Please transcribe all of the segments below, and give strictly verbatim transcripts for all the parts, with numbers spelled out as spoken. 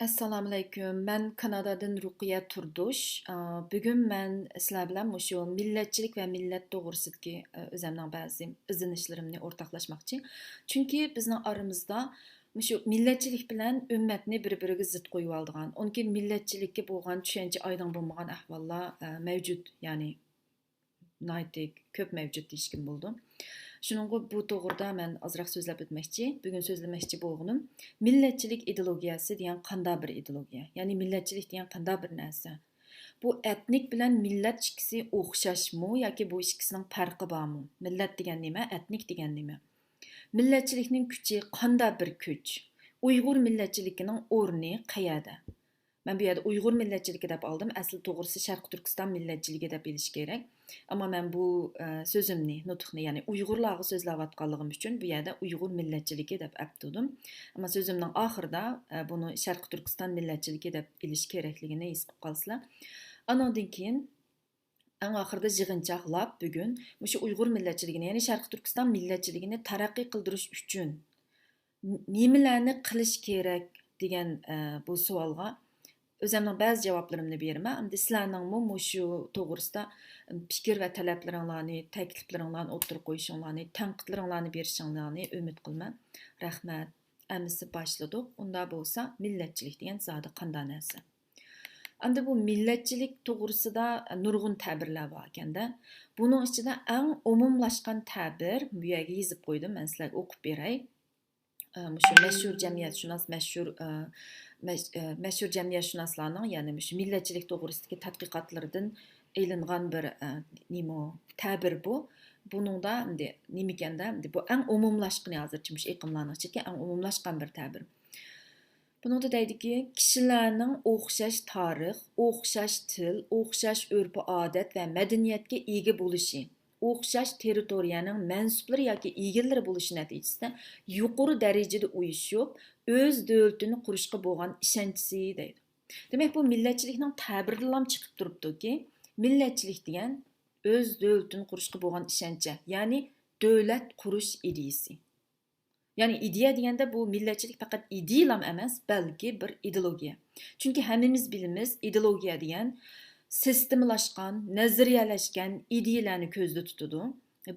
ئەسسالامۇئەلەيكۇم. مەن كانادادىن رۇقىيە تۇردۇش. ئا، بۈگۈن مەن سىلەر بىلەن مۇشۇ مىللەتچىلىك ۋە مىللەت توغرىسىدىكى، ئا، ئۆزەمنىڭ بەزى ئىزدىنىشلىرىمنى ئورتاقلاشماقچى. چۈنكى بىزنىڭ ئارىمىزدا مۇشۇ مىللەتچىلىك بىلەن ئۈممەتنى بىر-بىرىگە زىت قويۇۋالىدىغان، ئۇنىڭ كېيىن مىللەتچىلىككە بولغان چۈشەنچە ئايدىڭ بولمىغان ئەھۋاللار، ئا، مەۋجۇت، يەنى ناھايىتى كۆپ مەۋجۇت دېيىشكىمۇ بولىدۇ. شۇنىڭغا بۇ توغرىدا مەن ئازراق سۆزلەپ ئۆتمەكچى. بۈگۈن سۆزلىمەكچى بولغىنىم، مىللەتچىلىك ئىدېئولوگىيەسى دېگەن قانداق بىر ئىدېئولوگىيە؟ يەنى مىللەتچىلىك دېگەن قانداق بىر نەرسە؟ بۇ ئەتنىك بىلەن مىللەت ئىككىسى ئوخشاشمۇ ياكى بۇ ئىككىسىنىڭ پەرقى بارمۇ؟ مىللەت دېگەن نېمە؟ ئەتنىك دېگەن نېمە؟ مىللەتچىلىكنىڭ كۈچى قانداق بىر كۈچ؟ ئۇيغۇر مىللەتچىلىكىنىڭ ئورنى قەيەردە؟ مەن بۇ يەردە ئۇيغۇر مىللەتچىلىكى دەپ ئالدىم، ئەسلى توغرىسى شەرقىي تۈركىستان مىللەتچىلىكى دەپ ئېلىش كېرەك. ئەمما مەن بۇ، ئە، سۆزۈمنى، نۇتۇقنى، يەنى ئۇيغۇرلارغا سۆزلەۋاتقانلىقىم ئۈچۈن بۇ يەردە ئۇيغۇر مىللەتچىلىكى دەپ ئەپتۇدۇم. ئەمما سۆزۈمنىڭ ئاخىرىدا، ئە، بۇنى شەرقىي تۈركىستان مىللەتچىلىكى دەپ ئېلىش كېرەكلىكىنى ھېس قىلىپ قالىسىلەر. ئانىڭدىن كېيىن ئەڭ ئاخىرىدا يىغىنچاقلاپ بۈگۈن مۇشۇ ئۇيغۇر مىللەتچىلىكىنى، يەنى شەرقىي تۈركىستان مىللەتچىلىكىنى تەرەققىي قىلدۇرۇش ئۈچۈن نېمىلەرنى قىلىش كېرەك دېگەن، ئە، بۇ سوئالغا ئۆزەمنىڭ بەزى جاۋابلىرىمنى بېرىمەن. ئەمدى سىلەرنىڭمۇ مۇشۇ توغرىسىدا پىكىر ۋە تەلەپلىرىڭلارنى، تەكلىپلىرىڭلارنى ئوتتۇرىغا قويۇشۇڭلارنى، تەنقىدلىرىڭلارنى بېرىشىڭلارنى ئۈمىد قىلىمەن. رەھمەت. ئەمىسە باشلىدۇق. ئۇندا بولسا مىللەتچىلىك دېگەن زادى قانداق نەرسە؟ ئەمدى بۇ مىللەتچىلىك توغرىسىدا نۇرغۇن تەبىرلەر باركەندە. بۇنىڭ ئىچىدە ئەڭ ئومۇملاشقان تەبىر، بۇ يەرگە يېزىپ قويدۇم، مەن سىلەرگە ئوقۇپ بېرەي. ئە، مۇشۇ مەشھۇر جەمئىيەتشۇناس، مەشھۇر، ئە، مەش-، ئە، مەشھۇر جەمئىيەتشۇناسلارنىڭ، يەنى مۇشۇ مىللەتچىلىك توغرىسىدىكى تەتقىقاتلىرىدىن ئېلىنغان بىر، ئە، نېمە، تەبىر بۇ. بۇنىڭدا ئەمدى نېمىكەندە، ئەمدى بۇ ئەڭ ئومۇملاشقىنى، ھازىرچە مۇشۇ ئېقىملارنىڭ ئىچىدىكى ئەڭ ئومۇملاشقان بىر تەبىر. بۇنىڭدا دەيدۇكى، كىشىلەرنىڭ ئوخشاش تارىخ، ئوخشاش تىل، ئوخشاش ئۆرپ-ئادەت ۋە مەدەنىيەتكە ئىگە بولۇشى، ئوخشاش تېررىتورىيەنىڭ مەنسۇپلىرى ياكى ئىگىلىرى بولۇشى نەتىجىسىدە يۇقىرى دەرىجىدە ئۇيۇشۇپ، ئۆز دۆلىتىنى قۇرۇشقا بولغان ئىشەنچىسى دەيدۇ. دېمەك، بۇ مىللەتچىلىكنىڭ تەبىرىدىنلا چىقىپ تۇرۇپتۇكى، مىللەتچىلىك دېگەن ئۆز دۆلىتىنى قۇرۇشقا بولغان ئىشەنچ، يەنى دۆلەت قۇرۇش ئىدىيىسى. يەنى ئىدىيە دېگەندە بۇ مىللەتچىلىك پەقەت ئىدىيىلام ئەمەس، بەلكى بىر ئىدېئولوگىيە. چۈنكى ھەممىمىز بىلىمىز، ئىدېئولوگىيە دېگەن سىستېمىلاشقان، نەزەرىيەلەشكەن ئىدىيەلەرنى كۆزدە تۇتىدۇ.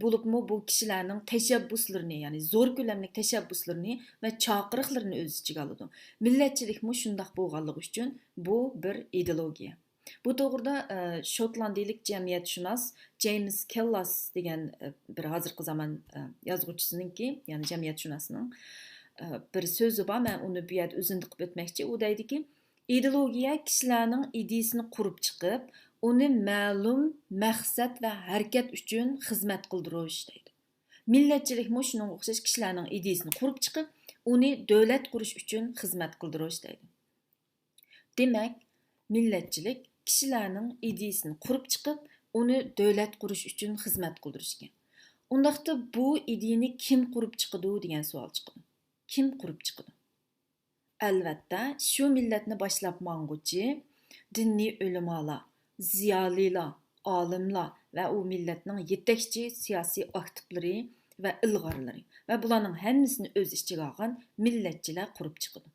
بولۇپمۇ بۇ كىشىلەرنىڭ تەشەببۇسلىرىنى، يەنى زور كۆلەملىك تەشەببۇسلىرىنى ۋە چاقىرىقلىرىنى ئۆز ئىچىگە ئالىدۇ. مىللەتچىلىكمۇ شۇنداق بولغانلىقى ئۈچۈن بۇ بىر ئىدېئولوگىيە. بۇ توغرىدا، ئە، شوتلاندىيىلىك جەمئىيەتشۇناس جېيمىس كېللاس دېگەن، ئە، بىر ھازىرقى زامان، ئە، يازغۇچىسىنىڭكى، يەنى جەمئىيەتشۇناسنىڭ، ئە، بىر سۆزى بار. مەن ئۇنى بۇ يەردە ئۇزۇندىن قىلىپ ئۆتمەكچى. ئۇ دەيدىكى، ئىدېئولوگىيە كىشىلەرنىڭ ئىدىيىسىنى قۇرۇپ چىقىپ، ئۇنى مەلۇم مەقسەت ۋە ھەرىكەت ئۈچۈن خىزمەت قىلدۇرۇش دەيدۇ. مىللەتچىلىكمۇ شۇنىڭغا ئوخشاش، كىشىلەرنىڭ ئىدىيىسىنى قۇرۇپ چىقىپ، ئۇنى دۆلەت قۇرۇش ئۈچۈن خىزمەت قىلدۇرۇش دەيدۇ. دېمەك، مىللەتچىلىك كىشىلەرنىڭ ئىدىيىسىنى قۇرۇپ چىقىپ، ئۇنى دۆلەت قۇرۇش ئۈچۈن خىزمەت قىلدۇرۇش ئىكەن. ئۇنداقتا بۇ ئىدىيىنى كىم قۇرۇپ چىقىدۇ دېگەن سوئال چىقىدۇ. كىم قۇرۇپ چىقىدۇ؟ ئەلۋەتتە، شۇ مىللەتنى باشلاپ ماڭغۇچى دىنىي ئۆلىمالار، زىيالىيلار، ئالىملار ۋە ئۇ مىللەتنىڭ يېتەكچى سىياسىي ئاكتىپلىرى ۋە ئىلغارلىرى ۋە بۇلارنىڭ ھەممىسىنى ئۆز ئىچىگە ئالغان مىللەتچىلەر قۇرۇپ چىقىدۇ.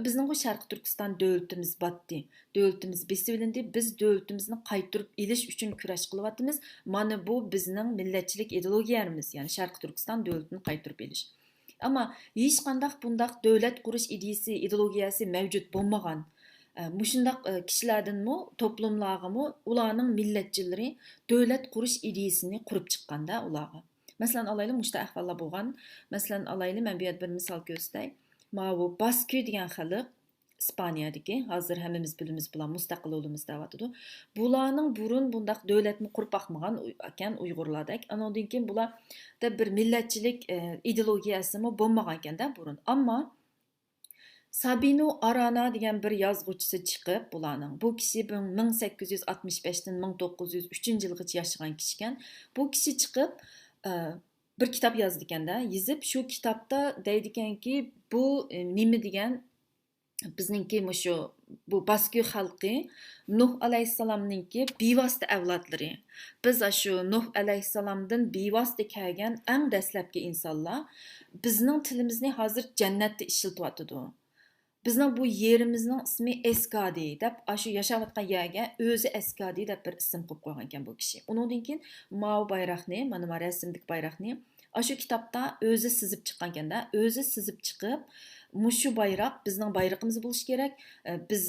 بىزنىڭغۇ شەرقىي تۈركىستان دۆلىتىمىز باتتى، دۆلىتىمىز بېسىۋېلىندى، بىز دۆلىتىمىزنى قايتۇرۇپ ئېلىش ئۈچۈن كۈرەش قىلىۋاتىمىز. مانا بۇ بىزنىڭ مىللەتچىلىك ئىدېئولوگىيەمىز، يەنى شەرقىي تۈركىستان دۆلىتىنى قايتۇرۇپ ئېلىش. ئەمما ھېچقانداق بۇنداق دۆلەت قۇرۇش ئىدىيىسى، ئىدېئولوگىيەسى مەۋجۇت بولمىغان، ئە، مۇشۇنداق، ئە، كىشىلەردىنمۇ، توپلۇملارغىمۇ ئۇلارنىڭ مىللەتچىلىرى دۆلەت قۇرۇش ئىدىيىسىنى قۇرۇپ چىققاندا ئۇلارغا. مەسىلەن ئالايلى، مۇشۇنداق ئەھۋاللار بولغان. مەسىلەن ئالايلى، مەن بۇ يەردە بىر مىسال كۆرسىتەي. ماۋۇ باسكى دېگەن خەلق، ئىسپانىيەدىكى، ھازىر ھەممىمىز بىلىمىز، بۇلار مۇستەقىل بولىمىز دەۋاتىدۇ. بۇلارنىڭ بۇرۇن بۇنداق دۆلەتمۇ قۇرۇپ باقمىغان ئۇ-، ئىكەن ئۇيغۇرلاردەك. ئانىڭدىن كېيىن بۇلاردا بىر مىللەتچىلىك، ئە، ئىدېئولوگىيەسىمۇ بولمىغان ئىكەندە بۇرۇن. ئەمما سابىنو ئارانا دېگەن بىر يازغۇچىسى چىقىپ، بۇلارنىڭ، بۇ كىشى بىر مىڭ سەككىز يۈز ئاتمىش بەشتىن مىڭ توققۇز يۈز ئۈچىنچى يىلغىچە ياشىغان كىشىكەن. بۇ كىشى چىقىپ، ئە، بىر كىتاب يازىدىكەندە، يېزىپ، شۇ كىتابتا دەيدىكەنكى، بۇ، ئە، نېمە دېگەن، بىزنىڭكى مۇشۇ، بۇ باسكى خەلقى نۇھ ئەلەيھىسسالامنىڭكى بىۋاسىتە ئەۋلادلىرى. بىز ئاشۇ نۇھ ئەلەيھىسسالامدىن بىۋاسىتە كەلگەن ئەڭ دەسلەپكى ئىنسانلار. بىزنىڭ تىلىمىزنى ھازىر جەننەتتە ئىشلىتىۋاتىدۇ. بىزنىڭ بۇ يېرىمىزنىڭ ئىسمى ئەسكادى دەپ، ئاشۇ ياشاۋاتقان يەرگە ئۆزى ئەسكادى دەپ بىر ئىسىم قويۇپ قويغانىكەن بۇ كىشى. ئۇنىڭدىن كېيىن ماۋۇ بايراقنى، مانا، مانا رەسىمدىكى بايراقنى ئاشۇ كىتابتا ئۆزى سىزىپ چىققانكەن-دە، ئۆزى سىزىپ چىقىپ، مۇشۇ بايراق بىزنىڭ بايرىقىمىز بولۇشى كېرەك، بىز،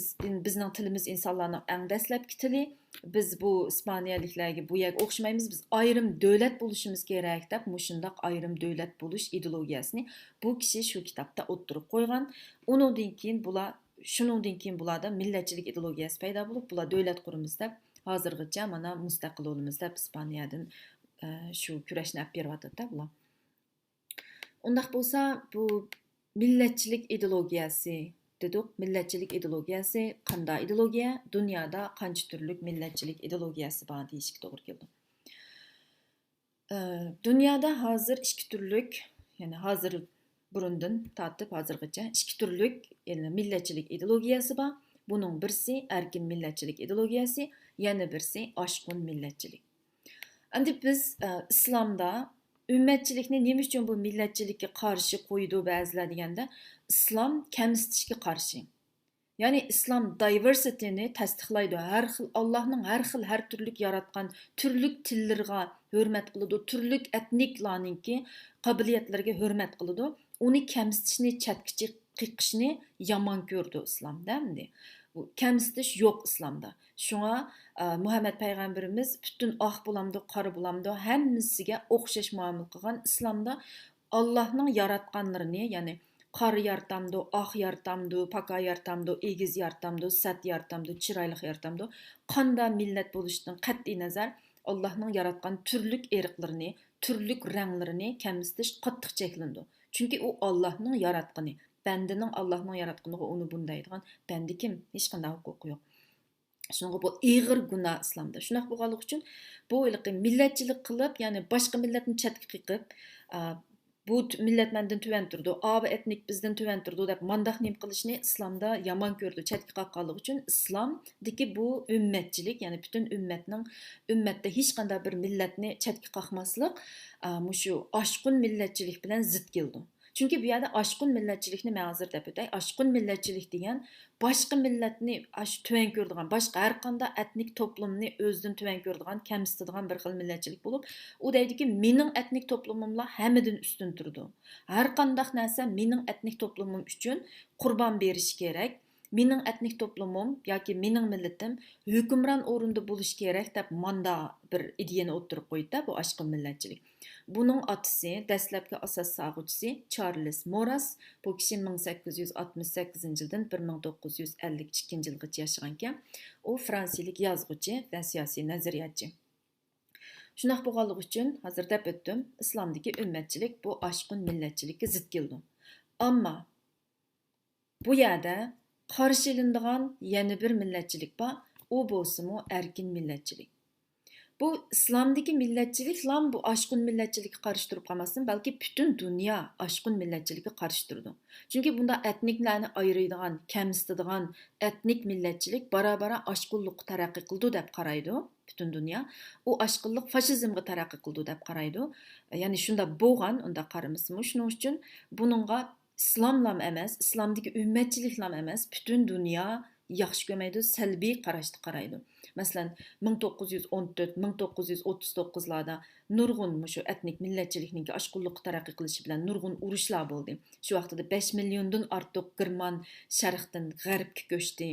بىزنىڭ تىلىمىز ئىنسانلارنىڭ ئەڭ دەسلەپكى تىلى، بىز بۇ ئىسپانىيەلىكلەرگە، بۇ يەرگە ئوخشىمايمىز، بىز ئايرىم دۆلەت بولۇشىمىز كېرەك دەپ، مۇشۇنداق ئايرىم دۆلەت بولۇش ئىدېئولوگىيەسىنى بۇ كىشى شۇ كىتابتا ئوتتۇرىغا قويغان. ئۇنىڭدىن كېيىن بۇلار، شۇنىڭدىن كېيىن بۇلاردا مىللەتچىلىك ئىدېئولوگىيەسى پەيدا بولۇپ، بۇلار دۆلەت قۇرىمىز دەپ، ھازىرغىچە مانا مۇستەقىل بولىمىز دەپ ئىسپانىيەدىن، ئە، شۇ كۈرەشنى ئەپ بېرىۋاتىدۇ بۇلار. ئۇنداق بولسا، بۇ مىللەتچىلىك ئىدېئولوگىيەسى دېدۇق. مىللەتچىلىك ئىدېئولوگىيەسى قانداق ئىدېئولوگىيە؟ دۇنيادا قانچە تۈرلۈك مىللەتچىلىك ئىدېئولوگىيەسى بار دېيىشكە توغرا كېلىدۇ. ئە، دۇنيادا ھازىر ئىككى تۈرلۈك، يەنى ھازىر، بۇرۇندىن تارتىپ ھازىرغىچە ئىككى تۈرلۈك، يەنى مىللەتچىلىك ئىدېئولوگىيەسى بار. بۇنىڭ بىرسى ئەركىن مىللەتچىلىك ئىدېئولوگىيەسى، يەنە بىرسى ئاشقۇن مىللەتچىلىك. ئەمدى بىز، ئە، ئىسلامدا ئۈممەتچىلىكنى نېمە ئۈچۈن بۇ مىللەتچىلىككە قارشى قويىدۇ بەزىلەر دېگەندە، ئىسلام كەمسىتىشكە قارشى. يەنى ئىسلام دايۋېرسىتىنى تەستىقلايدۇ. ھەر خىل، ئاللاھنىڭ ھەر خىل، ھەر تۈرلۈك ياراتقان تۈرلۈك تىللىرىغا ھۆرمەت قىلىدۇ، تۈرلۈك ئەتنىكلارنىڭكى قابىلىيەتلىرىگە ھۆرمەت قىلىدۇ. ئۇنى كەمسىتىشنى، چەتكە چىق-، قېقىشنى يامان كۆرىدۇ ئىسلامدا ئەمدى. بۇ كەمسىتىش يوق ئىسلامدا. شۇڭا، ئە، مۇھەممەد پەيغەمبىرىمىز پۈتۈن ئاق بولامدۇ، قارا بولامدۇ، ھەممىسىگە ئوخشاش مۇئامىلە قىلغان. ئىسلامدا ئاللاھنىڭ ياراتقانلىرىنى، يەنى قارا يارىتامدۇ، ئاق يارىتامدۇ، پاكا يارىتامدۇ، ئېگىز يارىتامدۇ، سەت يارىتامدۇ، چىرايلىق يارىتامدۇ، قانداق مىللەت بولۇشىدىن قەتئىينەزەر، ئاللاھنىڭ ياراتقان تۈرلۈك ئىرقلىرىنى، تۈرلۈك رەڭلىرىنى كەمسىتىش قاتتىق چەكلىنىدۇ. چۈنكى ئۇ ئاللاھنىڭ ياراتقىنى. بەندىنىڭ ئاللاھنىڭ ياراتقىنىغا ئۇنى بۇنى دەيدىغان بەندە كىم؟ ھېچقانداق ھوقۇقى يوق. شۇنىڭغا بۇ ئېغىر گۇناھ ئىسلامدا. شۇنداق بولغانلىقى ئۈچۈن بۇ ھېلىقى مىللەتچىلىك قىلىپ، يەنى باشقا مىللەتنى چەتكە قېقىپ، ئا، بۇ تۈ-، مىللەت مەندىن تۆۋەن تۇرىدۇ، ئاۋۇ ئەتنىك بىزدىن تۆۋەن تۇرىدۇ دەپ مانداق نېمە قىلىشنى ئىسلامدا يامان كۆرىدۇ، چەتكە قاققانلىقى ئۈچۈن ئىسلامدىكى بۇ ئۈممەتچىلىك، يەنى پۈتۈن ئۈممەتنىڭ، ئۈممەتتە ھېچقانداق بىر مىللەتنى چەتكە قاقماسلىق، ئا، مۇشۇ ئاشقۇن مىللەتچىلىك بىلەن زىت كېلىدۇ. چۈنكى بۇ يەردە ئاشقۇن مىللەتچىلىكنى مەن ھازىر دەپ ئۆتەي. ئاشقۇن مىللەتچىلىك دېگەن باشقا مىللەتنى ئاشۇ تۆۋەن كۆرىدىغان، باشقا ھەر قانداق ئەتنىك توپلۇمنى ئۆزىدىن تۆۋەن كۆرىدىغان، كەمسىتىدىغان بىر خىل مىللەتچىلىك بولۇپ، ئۇ دەيدۇكى، مېنىڭ ئەتنىك توپلۇمۇملا ھەممىدىن ئۈستۈن تۇرىدۇ. ھەر قانداق نەرسە مېنىڭ ئەتنىك توپلۇمۇم ئۈچۈن قۇربان بېرىشى كېرەك. مېنىڭ ئەتنىك توپلۇمۇم ياكى مېنىڭ مىللىتىم ھۆكۈمران ئورۇندا بولۇشى كېرەك دەپ ماندا بىر ئىدىيەنى ئوتتۇرىغا قويدى بۇ ئاشقۇن مىللەتچىلىك. بۇنىڭ ئاتىسى، دەسلەپكى ئاساس سالغۇچىسى چارلىس موراس. بۇ كىشى مىڭ سەككىز يۈز ئاتمىش سەككىزىنچى يىلدىن بىر مىڭ توققۇز يۈز ئەللىك ئىككىنچى يىلغىچە ياشىغانىكەن. ئۇ فرانسىيىلىك يازغۇچى ۋە سىياسىي نەزەرىيەتچى. شۇنداق بولغانلىقى ئۈچۈن، ھازىر دەپ ئۆتتۈم، ئىسلامدىكى ئۈممەتچىلىك بۇ ئاشقۇن مىللەتچىلىككە زىت كېلىدۇ. ئەمما بۇ يەردە قارشى ئېلىنىدىغان يەنە بىر مىللەتچىلىك بار، ئۇ بولسىمۇ ئەركىن مىللەتچىلىك. بۇ ئىسلامدىكى مىللەتچىلىكلام بۇ ئاشقۇن مىللەتچىلىككە قارشى تۇرۇپ قالماستىن، بەلكى پۈتۈن دۇنيا ئاشقۇن مىللەتچىلىككە قارشى تۇرىدۇ. چۈنكى بۇنداق ئەتنىكلەرنى ئايرىيدىغان، كەمسىتىدىغان ئەتنىك مىللەتچىلىك بارا-بارا ئاشقۇنلۇققا تەرەققىي قىلىدۇ دەپ قارايدۇ پۈتۈن دۇنيا. ئۇ ئاشقۇنلۇق فاشىزمغا تەرەققىي قىلىدۇ دەپ قارايدۇ. يەنى شۇنداق بولغان، ئۇنداق قارىمىسىمۇ. شۇنىڭ ئۈچۈن بۇنىڭغا ئىسلاملام ئەمەس، ئىسلامدىكى ئۈممەتچىلىكلام ئەمەس، پۈتۈن دۇنيا ياخشى كۆرمەيدۇ، سەلبىي قاراشتا قارايدۇ. مەسىلەن، مىڭ توققۇز يۈز ئون تۆت، مىڭ توققۇز يۈز ئوتتۇز توققۇزلاردا نۇرغۇن مۇشۇ ئەتنىك مىللەتچىلىكنىڭكى ئاشقۇنلۇققا تەرەققىي قىلىشى بىلەن نۇرغۇن ئۇرۇشلار بولدى. شۇ ۋاقتىدا بەش مىليوندىن ئارتۇق گېرمان شەرقتىن غەربكە كۆچتى.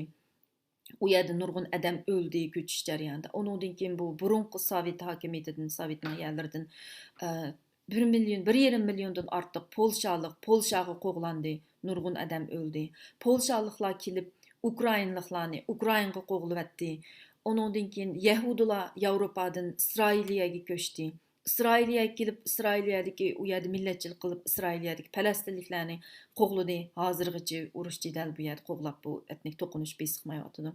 ئۇ يەردە نۇرغۇن ئادەم ئۆلدى كۆچۈش جەريانىدا. ئۇنىڭدىن كېيىن بۇ بۇرۇنقى سوۋېت ھاكىمىيىتىدىن، سوۋېتنىڭ يەرلىرىدىن، ئە، بىر مىليون، بىر يېرىم مىليوندىن ئارتۇق پولشالىق پولشاغا قوغلاندى. نۇرغۇن ئادەم ئۆلدى. پولشالىقلار كېلىپ، ئۇكرائىنلىقلارنى ئۇكرائىنغا قوغلىۋەتتى. ئۇنىڭدىن كېيىن يەھۇدىيلار ياۋروپادىن ئىسرائىلىيەگە كۆچتى. ئىسرائىلىيەگە كېلىپ، ئىسرائىلىيەدىكى، ئۇ يەردە مىللەتچىلىك قىلىپ، ئىسرائىلىيەدىكى پەلەستىنلىكلەرنى قوغلىدى. ھازىرغىچە ئۇرۇش جېدەل بۇ يەردە قوغلاپ، بۇ ئەتنىك توقۇنۇش بېسىقمايۋاتىدۇ.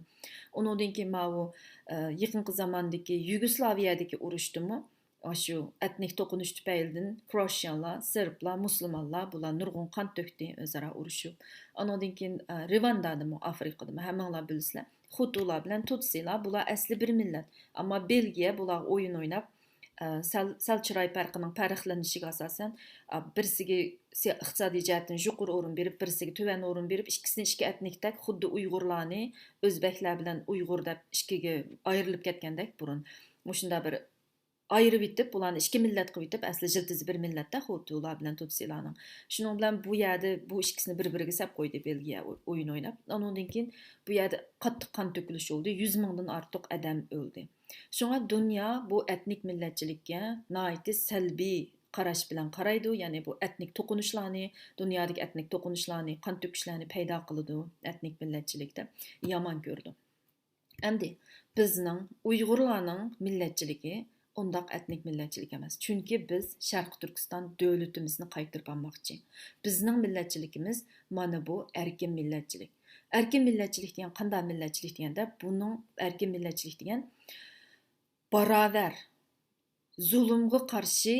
ئۇنىڭدىن كېيىن ماۋۇ، ئە، يېقىنقى زاماندىكى يۇگوسلاۋىيەدىكى ئۇرۇشتىمۇ ئاشۇ ئەتنىك توقۇنۇش تۈپەيلىدىن كروشيانلار، سېربلار، مۇسۇلمانلار، بۇلار نۇرغۇن قان تۆكتى ئۆزئارا ئۇرۇشۇپ. ئانىڭدىن كېيىن، ئە، رىۋاندادىمۇ، ئافرىقىدىمۇ، ھەممىڭلار بىلىسىلەر، خۇتۇلار بىلەن تۇتسىلار، بۇلار ئەسلى بىر مىللەت. ئەمما بېلگىيە بۇلارغا ئويۇن ئويناپ، ئە، سەل، سەل چىراي پەرقىنىڭ پەرقلىنىشىگە ئاساسەن، ئە، بىرسىگە سىيا-، ئىقتىسادىي جەھەتتىن يۇقىرى ئورۇن بېرىپ، بىرسىگە تۆۋەن ئورۇن بېرىپ، ئىككىسىنى ئىككى ئەتنىكتەك خۇددى ئۇيغۇرلارنى ئۆزبەكلەر بىلەن ئۇيغۇر دەپ ئىككىگە ئايرىلىپ كەتكەندەك بۇرۇن. مۇشۇنداق بىر ئايرىۋېتىپ، بۇلارنى ئىككى مىللەت قىلىۋېتىپ، ئەسلى يىلتىزى بىر مىللەتتە خۇددى ئۇلار بىلەن تۇتسىلارنىڭ. شۇنىڭ بىلەن بۇ يەردە بۇ ئىككىسىنى بىر-بىرىگە سەپ قويدى بېلگىيە ئو-، ئويۇن ئويناپ. ئانىڭدىن كېيىن بۇ يەردە قاتتىق قان تۆكۈلۈش بولدى، يۈز مىڭدىن ئارتۇق ئادەم ئۆلدى. شۇڭا دۇنيا بۇ ئەتنىك مىللەتچىلىككە ناھايىتى سەلبىي قاراش بىلەن قارايدۇ، يەنى بۇ ئەتنىك توقۇنۇشلارنى، دۇنيادىكى ئەتنىك توقۇنۇشلارنى، قان تۆكۈشلەرنى پەيدا قىلىدۇ، ئەتنىك مىللەتچىلىك دەپ يامان كۆرىدۇ. ئەمدى بىزنىڭ، ئۇيغۇرلارنىڭ مىللەتچىلىكى ئۇنداق ئەتنىك مىللەتچىلىك ئەمەس. چۈنكى بىز شەرقىي تۈركىستان دۆلىتىمىزنى قايتۇرۇپ ئالماقچى. بىزنىڭ مىللەتچىلىكىمىز مانا بۇ ئەركىن مىللەتچىلىك. ئەركىن مىللەتچىلىك دېگەن قانداق مىللەتچىلىك دېگەندە، بۇنىڭ ئەركىن مىللەتچىلىك دېگەن باراۋەر، زۇلۇمغا قارشى